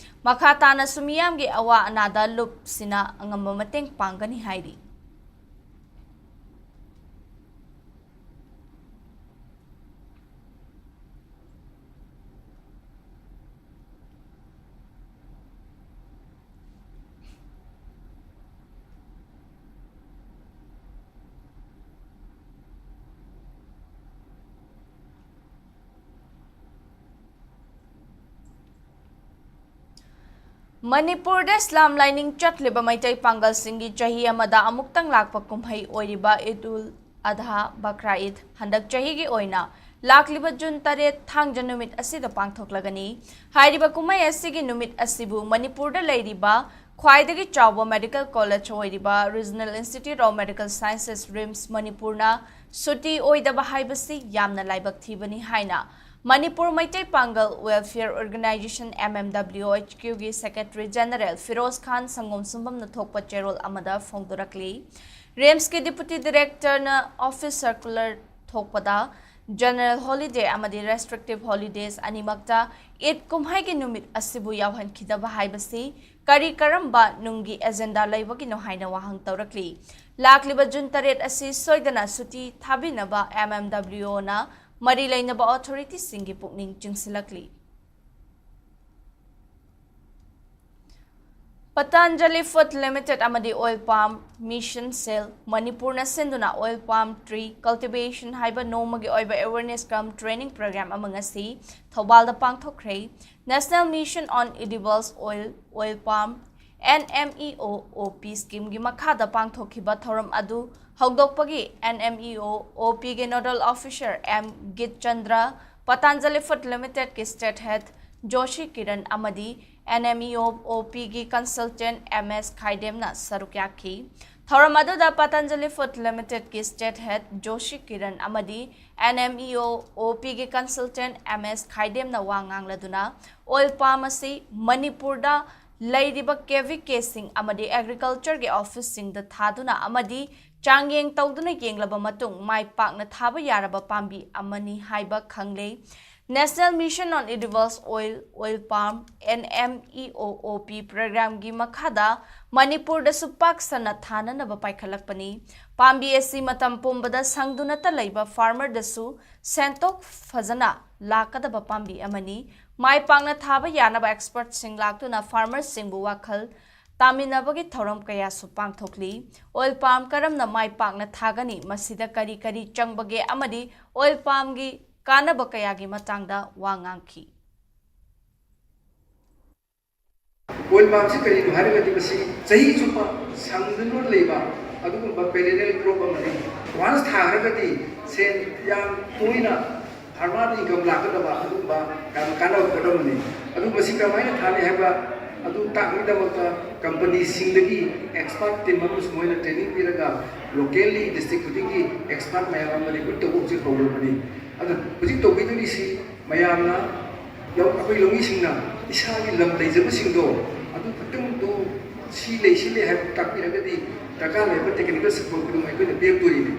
ꯃꯈꯥ ꯇꯥꯅꯁꯨ ꯃꯤꯌꯥꯝꯒꯤ ꯑꯋꯥ ꯑꯅꯥꯗ ꯂꯨꯞꯁꯤꯅ ꯑꯉꯝꯕ ꯃꯇꯦꯡ ꯄꯥꯡꯒꯅꯤ ꯍꯥꯏꯔꯤ꯫ ꯃꯅꯤꯄꯨꯔꯗ ꯏꯁꯂꯥꯝ ꯂꯥꯏꯅꯤꯡ ꯆꯠꯂꯤꯕ ꯃꯩꯇꯩ ꯄꯥꯡꯒꯜꯁꯤꯡꯒꯤ ꯆꯍꯤ ꯑꯃꯗ ꯑꯃꯨꯛꯇꯪ ꯂꯥꯛꯄ ꯀꯨꯝꯍꯩ ꯑꯣꯏꯔꯤꯕ ꯏꯗ ꯎꯜ ꯑꯗꯍꯥ, ꯕꯀ꯭ꯔꯥ ꯏꯗ, ꯍꯟꯗꯛ ꯆꯍꯤꯒꯤ ꯑꯣꯏꯅ ꯂꯥꯛꯂꯤꯕ ꯖꯨꯟ ꯇꯔꯦꯠ, ꯊꯥꯡꯖ ꯅꯨꯃꯤꯠ ꯑꯁꯤꯗ ꯄꯥꯡꯊꯣꯛꯂꯒꯅꯤ꯫ ꯍꯥꯏꯔꯤꯕ ꯀꯨꯝꯍꯩ ꯑꯁꯤꯒꯤ ꯅꯨꯃꯤꯠ ꯑꯁꯤꯕꯨ ꯃꯅꯤꯄꯨꯔꯗ ꯂꯩꯔꯤꯕ ꯈ꯭ꯋꯥꯏꯗꯒꯤ ꯆꯥꯎꯕ medical college ꯑꯣꯏꯔꯤꯕ Regional Institute of Medical Sciences, RIMS, ꯃꯅꯤꯄꯨꯔꯅ ꯁꯨꯇꯤ ꯑꯣꯏꯗꯕ ꯍꯥꯏꯕꯁꯤ ꯌꯥꯝꯅ ꯂꯥꯏꯕꯛ ꯊꯤꯕꯅꯤ ꯍꯥꯏꯅ ꯃꯅꯤꯄꯨꯔ ꯃꯩꯇꯩ ꯄꯥꯡꯒꯜ Welfare Organisation, MMWO HQꯒꯤ Secretary General Firoz ꯈꯥꯟ ꯁꯪꯒꯣꯝ ꯁꯨꯝꯕꯝꯅ ꯊꯣꯛꯄ ꯆꯦꯔꯣꯜ ꯑꯃꯗ ꯐꯣꯡꯗꯣꯔꯛꯂꯤ꯫ RIMSꯀꯤ Deputy Directorꯅ office circular ꯊꯣꯛꯄꯗ general holiday ꯑꯃꯗꯤ restrictive holidays ꯑꯅꯤꯃꯛꯇ ꯏꯗ ꯀꯨꯝꯍꯩꯒꯤ ꯅꯨꯃꯤꯠ ꯑꯁꯤꯕꯨ ꯌꯥꯎꯍꯟꯈꯤꯗꯕ ꯍꯥꯏꯕꯁꯤ ꯀꯔꯤ ꯀꯔꯝꯕ ꯅꯨꯡꯒꯤ agenda ꯂꯩꯕꯒꯤꯅꯣ ꯍꯥꯏꯅ ꯋꯥꯍꯪ ꯇꯧꯔꯛꯂꯤ꯫ ꯂꯥꯛꯂꯤꯕ ꯖꯨꯟ ꯇꯔꯦꯠ ꯑꯁꯤ ꯁꯣꯏꯗꯅ ꯁꯨꯇꯤ ꯊꯥꯕꯤꯅꯕ MMWOꯅ ꯃꯔꯤ ꯂꯩꯅꯕ authorityꯁꯤꯡꯒꯤ ꯄꯨꯛꯅꯤꯡ ꯆꯤꯡꯁꯤꯜꯂꯛꯂꯤ꯫ Patanjali Food Limited ꯑꯃꯗꯤ Oil Palm Mission Cell ꯃꯅꯤꯄꯨꯔꯅ ꯁꯤꯟꯗꯨꯅ Oil Palm Tree Cultivation ꯍꯥꯏꯕ ꯅꯣꯡꯃꯒꯤ ꯑꯣꯏꯕ awareness cum training program ꯑꯃ ꯉꯁꯤ ꯊꯧꯕꯥꯜꯗ ꯄꯥꯡꯊꯣꯛꯈ꯭ꯔꯦ꯫ National Mission on Edibles Oil, Oil Palm, NMEOOP schemeꯒꯤ ꯃꯈꯥꯗ ꯄꯥꯡꯊꯣꯛꯈꯤꯕ ꯊꯧꯔꯝ ꯑꯗꯨ ꯍꯧꯗꯣꯛꯄꯒꯤ NMEOOPꯒꯤ nodal officer M ꯒꯤꯠꯆꯟꯗ꯭ꯔ, Patanjali Food Limitedꯀꯤ state head Joshi Kiran ꯑꯃꯗꯤ NMEOOP ꯒꯤ consultant M S ꯈꯥꯏꯗꯦꯝꯅ ꯁꯔꯨꯛ ꯌꯥꯈꯤ꯫ ꯊꯧꯔꯝ ꯑꯗꯨꯗ Patanjali Food Limited ꯀꯤ state head ꯖꯣꯁꯤ ꯀꯤꯔꯟ ꯑꯃꯗꯤ NMEOOP ꯒꯤ consultant M S ꯈꯥꯏꯗꯦꯝꯅ ꯋꯥ ꯉꯥꯡꯂꯗꯨꯅ oil palm ꯑꯁꯤ ꯃꯅꯤꯄꯨꯔꯗ ꯂꯩꯔꯤꯕ KVK ꯁꯤꯡ ꯑꯃꯗꯤ agriculture ꯒꯤ office ꯁꯤꯡꯗ ꯊꯥꯗꯨꯅ ꯑꯃꯗꯤ ꯆꯥꯡꯌꯦꯡ ꯇꯧꯗꯨꯅ ꯌꯦꯡꯂꯕ ꯃꯇꯨꯡ ꯃꯥꯏ ꯄꯥꯛꯅ ꯊꯥꯕ ꯌꯥꯔꯕ ꯄꯥꯝꯕꯤ ꯑꯃꯅꯤ ꯍꯥꯏꯕ ꯈꯪꯂꯦ꯫ National Mission on Edible Oil, Oil Palm, NMEOOP program ꯒꯤ ꯃꯈꯥꯗ ꯃꯅꯤꯄꯨꯔꯗꯁꯨ ꯄꯥꯛ ꯁꯟꯅ ꯊꯥꯅꯅꯕ ꯄꯥꯏꯈꯠꯂꯛꯄꯅꯤ꯫ ꯄꯥꯝꯕꯤ ꯑꯁꯤ ꯃꯇꯝ ꯄꯨꯝꯕꯗ ꯁꯪꯗꯨꯅꯇ ꯂꯩꯕ farmer ꯗꯁꯨ ꯁꯦꯟꯊꯣꯛ ꯐꯖꯅ ꯂꯥꯛꯀꯗꯕ ꯄꯥꯝꯕꯤ ꯑꯃꯅꯤ꯫ ꯃꯥꯏ ꯄꯥꯛꯅ ꯊꯥꯕ ꯌꯥꯅꯕ expert ꯁꯤꯡ ꯂꯥꯛꯇꯨꯅ farmer ꯁꯤꯡꯕꯨ ꯋꯥꯈꯜ ꯇꯥꯃꯤꯟꯅꯕꯒꯤ ꯊꯧꯔꯝ ꯀꯌꯥꯁꯨ ꯄꯥꯡꯊꯣꯛꯂꯤ꯫ Oil palm ꯀꯔꯝꯅ ꯃꯥꯏ ꯄꯥꯛꯅ ꯊꯥꯒꯅꯤ, ꯃꯁꯤꯗ ꯀꯔꯤ ꯀꯔꯤ ꯆꯪꯕꯒꯦ ꯑꯃꯗꯤ oil palm ꯒꯤ ꯀꯥꯟꯅꯕ ꯀꯌꯥꯒꯤ ꯃꯇꯥꯡꯗ ꯋꯥ ꯉꯥꯡꯈꯤ꯫ Oil palm ꯁꯤ ꯀꯔꯤꯅꯣ ꯍꯥꯏꯔꯒꯗꯤ ꯃꯁꯤ ꯆꯍꯤ ꯆꯨꯞꯄ ꯁꯪꯗꯨꯅ ꯂꯩꯕ ꯑꯗꯨꯒꯨꯝꯕ perennial crop ꯑꯃꯅꯤ꯫ Once ꯊꯥꯈ꯭ꯔꯒꯗꯤ ꯁꯦꯟ ꯌꯥꯝ ꯇꯣꯏꯅ farmer ꯗ income ꯂꯥꯛꯀꯗꯕ ꯑꯗꯨꯒꯨꯝꯕ ꯌꯥꯝ ꯀꯥꯟꯅꯕ ꯄꯣꯠ ꯑꯃꯅꯤ꯫ ꯑꯗꯨ ꯃꯁꯤ ꯀꯔꯝꯍꯥꯏꯅ ꯊꯥꯅꯤ ꯍꯥꯏꯕ ꯑꯗꯨ ꯇꯥꯛꯅꯕꯒꯤꯗꯃꯛꯇ company ꯁꯤꯡꯗꯒꯤ expert team ꯑꯃꯁꯨ ꯃꯣꯏꯅ training ꯄꯤꯔꯒ locally district ꯈꯨꯗꯤꯡꯒꯤ expert ꯃꯌꯥꯝ ꯑꯃ recruit ꯇꯧꯕ ꯍꯧꯖꯤꯛ ꯍꯧꯔꯕꯅꯤ꯫ ꯑꯗꯨ ꯍꯧꯖꯤꯛ ꯇꯧꯕꯤꯗꯣꯔꯤꯁꯤ ꯃꯌꯥꯝꯅ ꯂꯧ-, ꯑꯩꯈꯣꯏ ꯂꯧꯃꯤꯁꯤꯡꯅ ꯏꯁꯥꯒꯤ ꯂꯝ ꯂꯩꯖꯕꯁꯤꯡꯗꯣ ꯑꯗꯨ ꯈꯛꯇꯪꯗꯨ ꯁꯤ ꯂꯩ, ꯁꯤ ꯂꯩ ꯍꯥꯏꯕ ꯇꯥꯛꯄꯤꯔꯒꯗꯤ ꯗꯔꯀꯥꯔ ꯂꯩꯕ technical support ꯈꯨꯗꯤꯡꯃꯛ ꯑꯩꯈꯣꯏꯅ ꯄꯤꯔꯛꯇꯣꯔꯤꯅꯤ꯫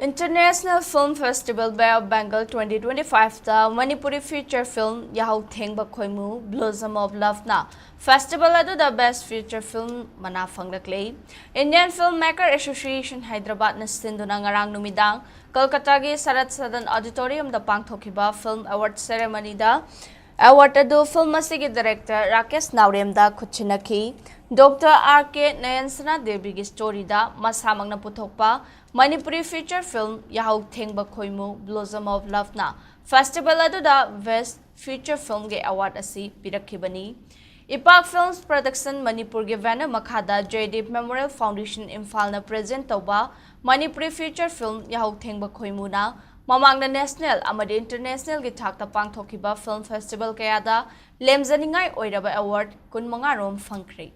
International Film Festival Bay of Bengal twenty twenty-five ꯇ ꯃꯅꯤꯄꯨꯔꯤ feature film ꯌꯥꯍꯧ ꯊꯦꯡꯕ ꯈꯣꯏꯃꯨ, Blossom of Love ꯅ festival ꯑꯗꯨꯗ best feature film ꯃꯅꯥ ꯐꯪꯂꯛꯂꯦ꯫ Indian Film Maker Association Hyderabad ꯅ ꯁꯤꯟꯗꯨꯅ ꯉꯔꯥꯡ ꯅꯨꯃꯤꯗꯥꯡ ꯀꯜꯀꯇꯥꯒꯤ ꯁꯔꯠ ꯁꯗꯟ auditorium ꯗ ꯄꯥꯡꯊꯣꯛꯈꯤꯕ film award ceremony ꯗ award ꯑꯗꯨ film ꯑꯁꯤꯒꯤ director Rakesh ꯅꯥꯎꯔꯦꯝꯗ ꯈꯨꯠꯁꯤꯟꯅꯈꯤ꯫ Doctor R K ꯅꯌꯟꯁꯅꯥ ꯗꯦꯕꯤꯒꯤ story ꯗ ꯃꯁꯥꯃꯛꯅ ꯄꯨꯊꯣꯛꯄ ꯃꯅꯤꯄꯨꯔꯤ feature film ꯌꯥꯍꯧ ꯊꯦꯡꯕ ꯈꯣꯏꯃꯨ, Blossom of Love ꯅ festival ꯑꯗꯨꯗ best feature film ꯒꯤ award ꯑꯁꯤ ꯄꯤꯔꯛꯈꯤꯕꯅꯤ꯫ ꯏꯄꯥꯛ Films Production ꯃꯅꯤꯄꯨꯔꯒꯤ banner ꯃꯈꯥꯗ ꯖꯌꯗꯤꯞ Memorial Foundation ꯏꯝꯐꯥꯜꯅ present ꯇꯧꯕ ꯃꯅꯤꯄꯨꯔꯤ feature film ꯌꯥꯍꯧ ꯊꯦꯡꯕ ꯈꯣꯏꯃꯨꯅ ꯃꯃꯥꯡꯗ ꯅꯦꯁꯅꯦꯜ ꯑꯃꯗꯤ ꯏꯟꯇꯔꯅꯦꯁꯅꯦꯜꯒꯤ ꯊꯥꯛꯇ ꯄꯥꯡꯊꯣꯛꯈꯤꯕ ꯐꯤꯜꯝ ꯐꯦꯁꯇꯤꯚꯦꯜ ꯀꯌꯥꯗ ꯂꯦꯝꯖꯅꯤꯡꯉꯥꯏ ꯑꯣꯏꯔꯕ ꯑꯦꯋꯥꯔꯗ ꯀꯨꯟꯃꯉꯥ ꯔꯣꯝ ꯐꯪꯈ꯭ꯔꯦ꯫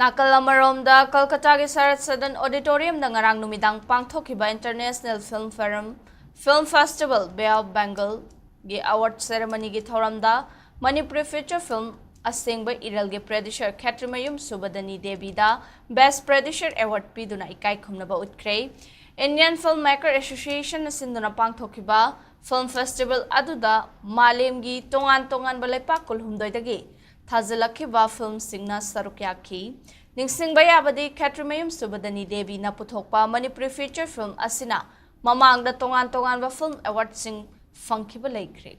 ꯅꯥꯀꯜ ꯑꯃꯔꯣꯝꯗ, ꯀꯜꯀꯇꯥꯒꯤ ꯁꯔꯠ ꯁꯗꯟ ꯑꯣꯗꯤꯇꯣꯔꯤꯌꯝꯗ ꯉꯔꯥꯡ ꯅꯨꯃꯤꯗꯥꯡ ꯄꯥꯡꯊꯣꯛꯈꯤꯕ ꯏꯟꯇꯔꯅꯦꯁꯅꯦꯜ ꯐꯤꯜꯝ ꯐꯦꯔꯝ, ꯐꯤꯜꯝ ꯐꯦꯁꯇꯤꯚꯦꯜ ꯕꯦ ꯑꯣꯐ ꯕꯦꯡꯒꯜꯒꯤ ꯑꯦꯋꯥꯔꯗ ꯁꯦꯔꯦꯃꯅꯤꯒꯤ ꯊꯧꯔꯝꯗ ꯃꯅꯤꯄꯨꯔꯤ ꯐꯤꯆꯔ ꯐꯤꯜꯝ ꯑꯁꯦꯡꯕ ꯏꯔꯜꯒꯤ ꯄ꯭ꯔꯗ꯭ꯌꯨꯁꯔ ꯈꯦꯇ꯭ꯔꯤꯃꯌꯨꯝ ꯁꯨꯕꯗꯅꯤ ꯗꯦꯕꯤꯗ ꯕꯦꯁ ꯄ꯭ꯔꯗ꯭ꯌꯨꯁꯔ ꯑꯦꯋꯥꯔꯗ ꯄꯤꯗꯨꯅ ꯏꯀꯥꯏ ꯈꯨꯝꯅꯕ ꯎꯠꯈ꯭ꯔꯦ꯫ ꯏꯟꯗꯤꯌꯟ ꯐꯤꯜꯝ ꯃꯦꯀꯔ ꯑꯦꯁꯣꯁꯤꯌꯦꯁꯟꯅ ꯁꯤꯟꯗꯨꯅ ꯄꯥꯡꯊꯣꯛꯈꯤꯕ ꯐꯤꯜꯝ ꯐꯦꯁꯇꯤꯚꯦꯜ ꯑꯗꯨꯗ ꯃꯥꯂꯦꯝꯒꯤ ꯇꯣꯉꯥꯟ ꯇꯣꯉꯥꯟꯕ ꯂꯩꯄꯥꯛ ꯀꯨꯟꯍꯨꯝꯗꯣꯏꯗꯒꯤ ꯊꯥꯖꯤꯜꯂꯛꯈꯤꯕ ꯐꯤꯜꯝꯁꯤꯡꯅ ꯁꯔꯨꯛ ꯌꯥꯈꯤ꯫ ꯅꯤꯡꯁꯤꯡꯕ ꯌꯥꯕꯗꯤ, ꯈꯦꯇ꯭ꯔꯤꯃꯌꯨꯝ ꯁꯨꯕꯗꯅꯤ ꯗꯦꯕꯤꯅ ꯄꯨꯊꯣꯛꯄ ꯃꯅꯤꯄꯨꯔꯤ ꯐꯤꯆꯔ ꯐꯤꯜꯝ ꯑꯁꯤꯅ ꯃꯃꯥꯡꯗ ꯇꯣꯉꯥꯟ ꯇꯣꯉꯥꯟꯕ ꯐꯤꯜꯝ ꯑꯦꯋꯥꯔꯗꯁꯤꯡ ꯐꯪꯈꯤꯕ ꯂꯩꯈ꯭ꯔꯦ꯫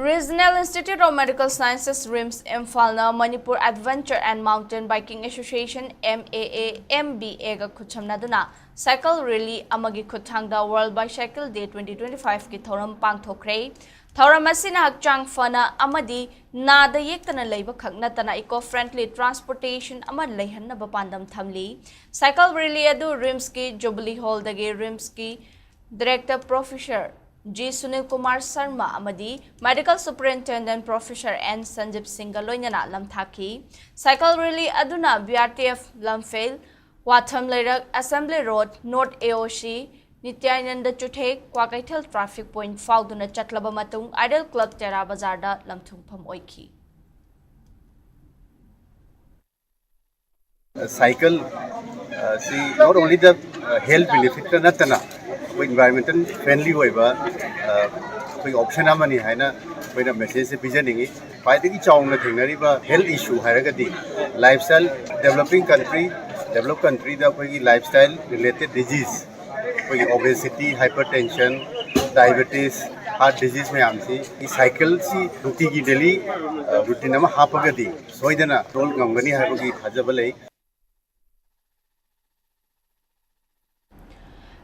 Regional Institute of Medical Sciences, RIMS ꯏꯝꯐꯥꯜꯅ Manipur Adventure and Mountain Biking Association, M A A M B A ꯒ ꯈꯨꯠꯁꯝꯅꯗꯨꯅ ꯁꯥꯏꯀꯜ ꯔꯦꯂꯤ ꯑꯃꯒꯤ ꯈꯨꯠꯊꯥꯡꯗ World Bicycle Day twenty twenty-five ꯀꯤ ꯊꯧꯔꯝ ꯄꯥꯡꯊꯣꯛꯈ꯭ꯔꯦ꯫ ꯊꯧꯔꯝ ꯑꯁꯤꯅ ꯍꯛꯆꯥꯡ ꯐꯅ ꯑꯃꯗꯤ ꯅꯥꯗ ꯌꯦꯛꯇꯅ ꯂꯩꯕ ꯈꯛ ꯅꯠꯇꯅ eco-friendly transportation ꯑꯃ ꯂꯩꯍꯟꯅꯕ ꯄꯥꯟꯗꯝ ꯊꯝꯂꯤ꯫ ꯁꯥꯏꯀꯜ ꯔꯦꯂꯤ ꯑꯗꯨ ꯔꯤꯝꯁꯀꯤ ꯖꯨꯕꯤꯂꯤ ꯍꯣꯜꯗꯒꯤ ꯔꯤꯝꯁꯀꯤ director professor G Sunil Kumar Sharma ꯑꯃꯗꯤ medical superintendent professor N Sanjib ꯁꯤꯡꯒ ꯂꯣꯏꯅꯅ ꯂꯝꯊꯥꯈꯤ꯫ ꯁꯥꯏꯀꯜ ꯔꯦꯂꯤ ꯑꯗꯨꯅ B R T F Lamphel, ꯋꯥꯊꯝ ꯂꯩꯔꯛ, assembly road, north A O C, Nityananda ꯆꯨꯊꯦ, ꯀ꯭ꯋꯥꯀꯩꯊꯦꯜ ꯇ꯭ꯔꯥꯐꯤꯛ ꯄꯣꯏꯟꯠ ꯐꯥꯎꯗꯨꯅ ꯆꯠꯂꯕ ꯃꯇꯨꯡ ꯑꯥꯏꯗꯜ ꯀ꯭ꯂꯕ ꯇꯦꯔꯥ ꯕꯖꯥꯔꯗ ꯂꯝꯊꯨꯡꯐꯝ ꯑꯣꯏꯈꯤ꯫ ꯁꯥꯏꯀꯜ ꯑꯁꯤ not only the health benefit ꯈꯛꯇ ꯅꯠꯇꯅ ꯑꯩꯈꯣꯏ environmental friendly ꯑꯣꯏꯕ, ꯑ, ꯑꯩꯈꯣꯏꯒꯤ option ꯑꯃꯅꯤ ꯍꯥꯏꯅ ꯑꯩꯈꯣꯏꯅ message ꯁꯦ ꯄꯤꯖꯅꯤꯡꯉꯤ꯫ ꯈ꯭ꯋꯥꯏꯗꯒꯤ ꯆꯥꯎꯅ ꯊꯦꯡꯅꯔꯤꯕ health issue ꯍꯥꯏꯔꯒꯗꯤ lifestyle, developing country, developed country ꯗ ꯑꯩꯈꯣꯏꯒꯤ lifestyle related disease, ꯑꯩꯈꯣꯏꯒꯤ obesity, hypertension, diabetes, heart disease ꯃꯌꯥꯝꯁꯤ ꯁꯥꯏꯀꯜꯁꯤ ꯅꯨꯡꯇꯤꯒꯤ daily, ꯑ, routine ꯑꯃ ꯍꯥꯞꯄꯒꯗꯤ ꯁꯣꯏꯗꯅ control ꯉꯝꯒꯅꯤ ꯍꯥꯏꯕꯒꯤ ꯊꯥꯖꯕ ꯂꯩ꯫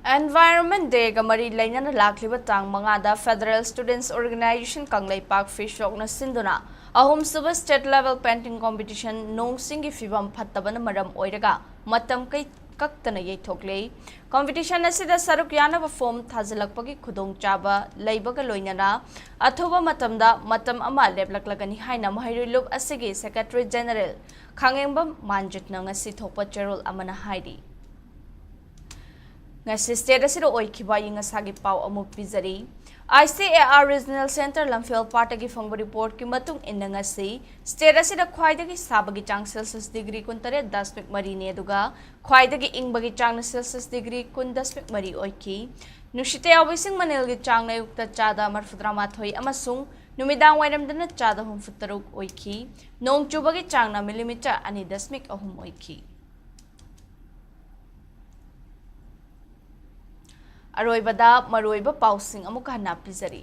Environment Day ꯒ ꯃꯔꯤ ꯂꯩꯅꯅ ꯂꯥꯛꯂꯤꯕ ꯇꯥꯡ ꯃꯉꯥꯗ Federal Students Organization ꯀꯪꯂꯩꯄꯥꯛ, ꯐꯤꯁꯣꯛꯅ ꯁꯤꯟꯗꯨꯅ ꯑꯍꯨꯝꯁꯨꯕ State Level Painting Competition ꯅꯣꯡ ꯁꯤꯡꯒꯤ ꯐꯤꯕꯝ ꯐꯠꯇꯕꯅ ꯃꯔꯝ ꯑꯣꯏꯔꯒ ꯃꯇꯝ ꯀꯩ-, ꯀꯛꯇꯅ ꯌꯩꯊꯣꯛꯂꯦ꯫ Competition ꯑꯁꯤꯗ ꯁꯔꯨꯛ ꯌꯥꯅꯕ form ꯊꯥꯖꯤꯜꯂꯛꯄꯒꯤ ꯈꯨꯗꯣꯡꯆꯥꯕ ꯂꯩꯕꯒ ꯂꯣꯏꯅꯅ ꯑꯊꯨꯕ ꯃꯇꯝꯗ ꯃꯇꯝ ꯑꯃ ꯂꯦꯞꯂꯛꯂꯒꯅꯤ ꯍꯥꯏꯅ ꯃꯍꯩꯔꯣꯏ ꯂꯨꯞ ꯑꯁꯤꯒꯤ Secretary General ꯈꯥꯉꯦꯝꯕꯝ ꯃꯥꯟꯖꯤꯠꯅ ꯉꯁꯤ ꯊꯣꯛꯄ ꯆꯦꯔꯣꯜ ꯑꯃꯅ ꯍꯥꯏꯔꯤ꯫ ꯉꯁꯤ state ꯑꯁꯤꯗ ꯑꯣꯏꯈꯤꯕ ꯑꯏꯪ ꯑꯁꯥꯒꯤ ꯄꯥꯎ ꯑꯃꯨꯛ ꯄꯤꯖꯔꯤ꯫ I C A R Regional Centre ꯂꯝꯐꯦꯜ ꯄꯥꯠꯇꯒꯤ ꯐꯪꯕ report ꯀꯤ ꯃꯇꯨꯡ ꯏꯟꯅ ꯉꯁꯤ state ꯑꯁꯤꯗ ꯈ꯭ꯋꯥꯏꯗꯒꯤ ꯁꯥꯕꯒꯤ ꯆꯥꯡ Celsius degree ꯀꯨꯟꯇꯔꯦꯠ ꯗꯁꯃꯤꯛ ꯃꯔꯤꯅꯤ, ꯑꯗꯨꯒ ꯈ꯭ꯋꯥꯏꯗꯒꯤ ꯏꯪꯕꯒꯤ ꯆꯥꯡꯅ Celsius degree ꯀꯨꯟ ꯗꯁꯃꯤꯛ ꯃꯔꯤ ꯑꯣꯏꯈꯤ꯫ ꯅꯨꯡꯁꯤꯠꯇ ꯌꯥꯎꯕ ꯏꯁꯤꯡ ꯃꯅꯤꯜꯒꯤ ꯆꯥꯡꯅ ꯑꯌꯨꯛꯇ ꯆꯥꯗ ꯃꯔꯐꯨꯇꯔꯥꯃꯥꯊꯣꯏ ꯑꯃꯁꯨꯡ ꯅꯨꯃꯤꯗꯥꯡ ꯋꯥꯏꯔꯝꯗꯅ ꯆꯥꯗ ꯍꯨꯝꯐꯨꯇꯔꯨꯛ ꯑꯣꯏꯈꯤ꯫ ꯅꯣꯡ ꯆꯨꯕꯒꯤ ꯆꯥꯡꯅ millimetre ꯑꯅꯤ ꯗꯁꯃꯤꯛ ꯑꯍꯨꯝ ꯑꯣꯏꯈꯤ꯫ ꯑꯔꯣꯏꯕꯗ ꯃꯔꯨꯑꯣꯏꯕ ꯄꯥꯎꯁꯤꯡ ꯑꯃꯨꯛ ꯍꯟꯅ ꯄꯤꯖꯔꯤ꯫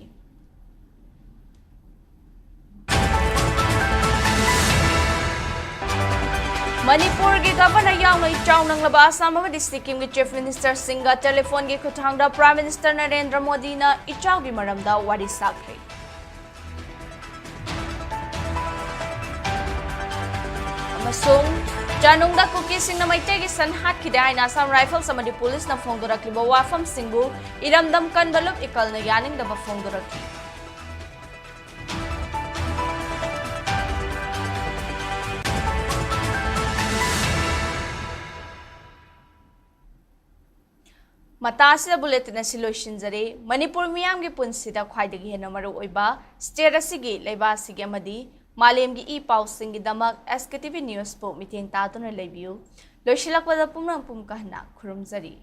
ꯃꯅꯤꯄꯨꯔꯒꯤ Governor ꯌꯥꯎꯅ ꯏꯆꯥꯎ ꯅꯪꯂꯕ ꯑꯁꯥꯝ ꯑꯃꯗꯤ ꯁꯤꯛꯀꯤꯝꯒꯤ Chief Minister ꯁꯤꯡꯒ telephone ꯒꯤ ꯈꯨꯠꯊꯥꯡꯗ Prime Minister ꯅꯔꯦꯟꯗ꯭ꯔ ꯃꯣꯗꯤꯅ ꯏꯆꯥꯎꯒꯤ ꯃꯔꯝꯗ ꯋꯥꯔꯤ ꯁꯥꯈ꯭ꯔꯦ꯫ ꯑꯃꯁꯨꯡ ꯆꯥꯅꯨꯡꯗ ꯀꯨꯀꯤꯁꯤꯡꯅ ꯃꯩꯇꯩꯒꯤ ꯁꯟ ꯍꯥꯠꯈꯤꯗꯦ ꯍꯥꯏꯅ Assam Rifles ꯑꯃꯗꯤ police ꯅ ꯐꯣꯡꯗꯣꯔꯛꯂꯤꯕ ꯋꯥꯐꯝꯁꯤꯡꯕꯨ ꯏꯔꯝꯗꯝ ꯀꯟꯕ ꯂꯨꯞ ꯏꯀꯜꯅ ꯌꯥꯅꯤꯡꯗꯕ ꯐꯣꯡꯗꯣꯔꯛꯈꯤ꯫ ꯃꯇꯥ ꯑꯁꯤꯗ bulletin ꯑꯁꯤ ꯂꯣꯏꯁꯤꯟꯖꯔꯦ꯫ ꯃꯅꯤꯄꯨꯔ ꯃꯤꯌꯥꯝꯒꯤ ꯄꯨꯟꯁꯤꯗ ꯈ꯭ꯋꯥꯏꯗꯒꯤ ꯍꯦꯟꯅ ꯃꯔꯨꯑꯣꯏꯕ state ꯑꯁꯤꯒꯤ, ꯂꯩꯕꯥꯛ ꯑꯁꯤꯒꯤ ꯑꯃꯗꯤ ꯃꯥꯂꯦꯝꯒꯤ E ꯄꯥꯎꯁꯤꯡꯒꯤꯗꯃꯛ S K T V News ꯄꯨ ꯃꯤꯠꯌꯦꯡ ꯇꯥꯗꯨꯅ ꯂꯩꯕꯤꯌꯨ꯫ ꯂꯣꯏꯁꯤꯜꯂꯛꯄꯗ ꯄꯨꯝꯅꯃꯛ ꯄꯨꯝꯀ ꯍꯟꯅ ꯈꯨꯔꯨꯝꯖꯔꯤ꯫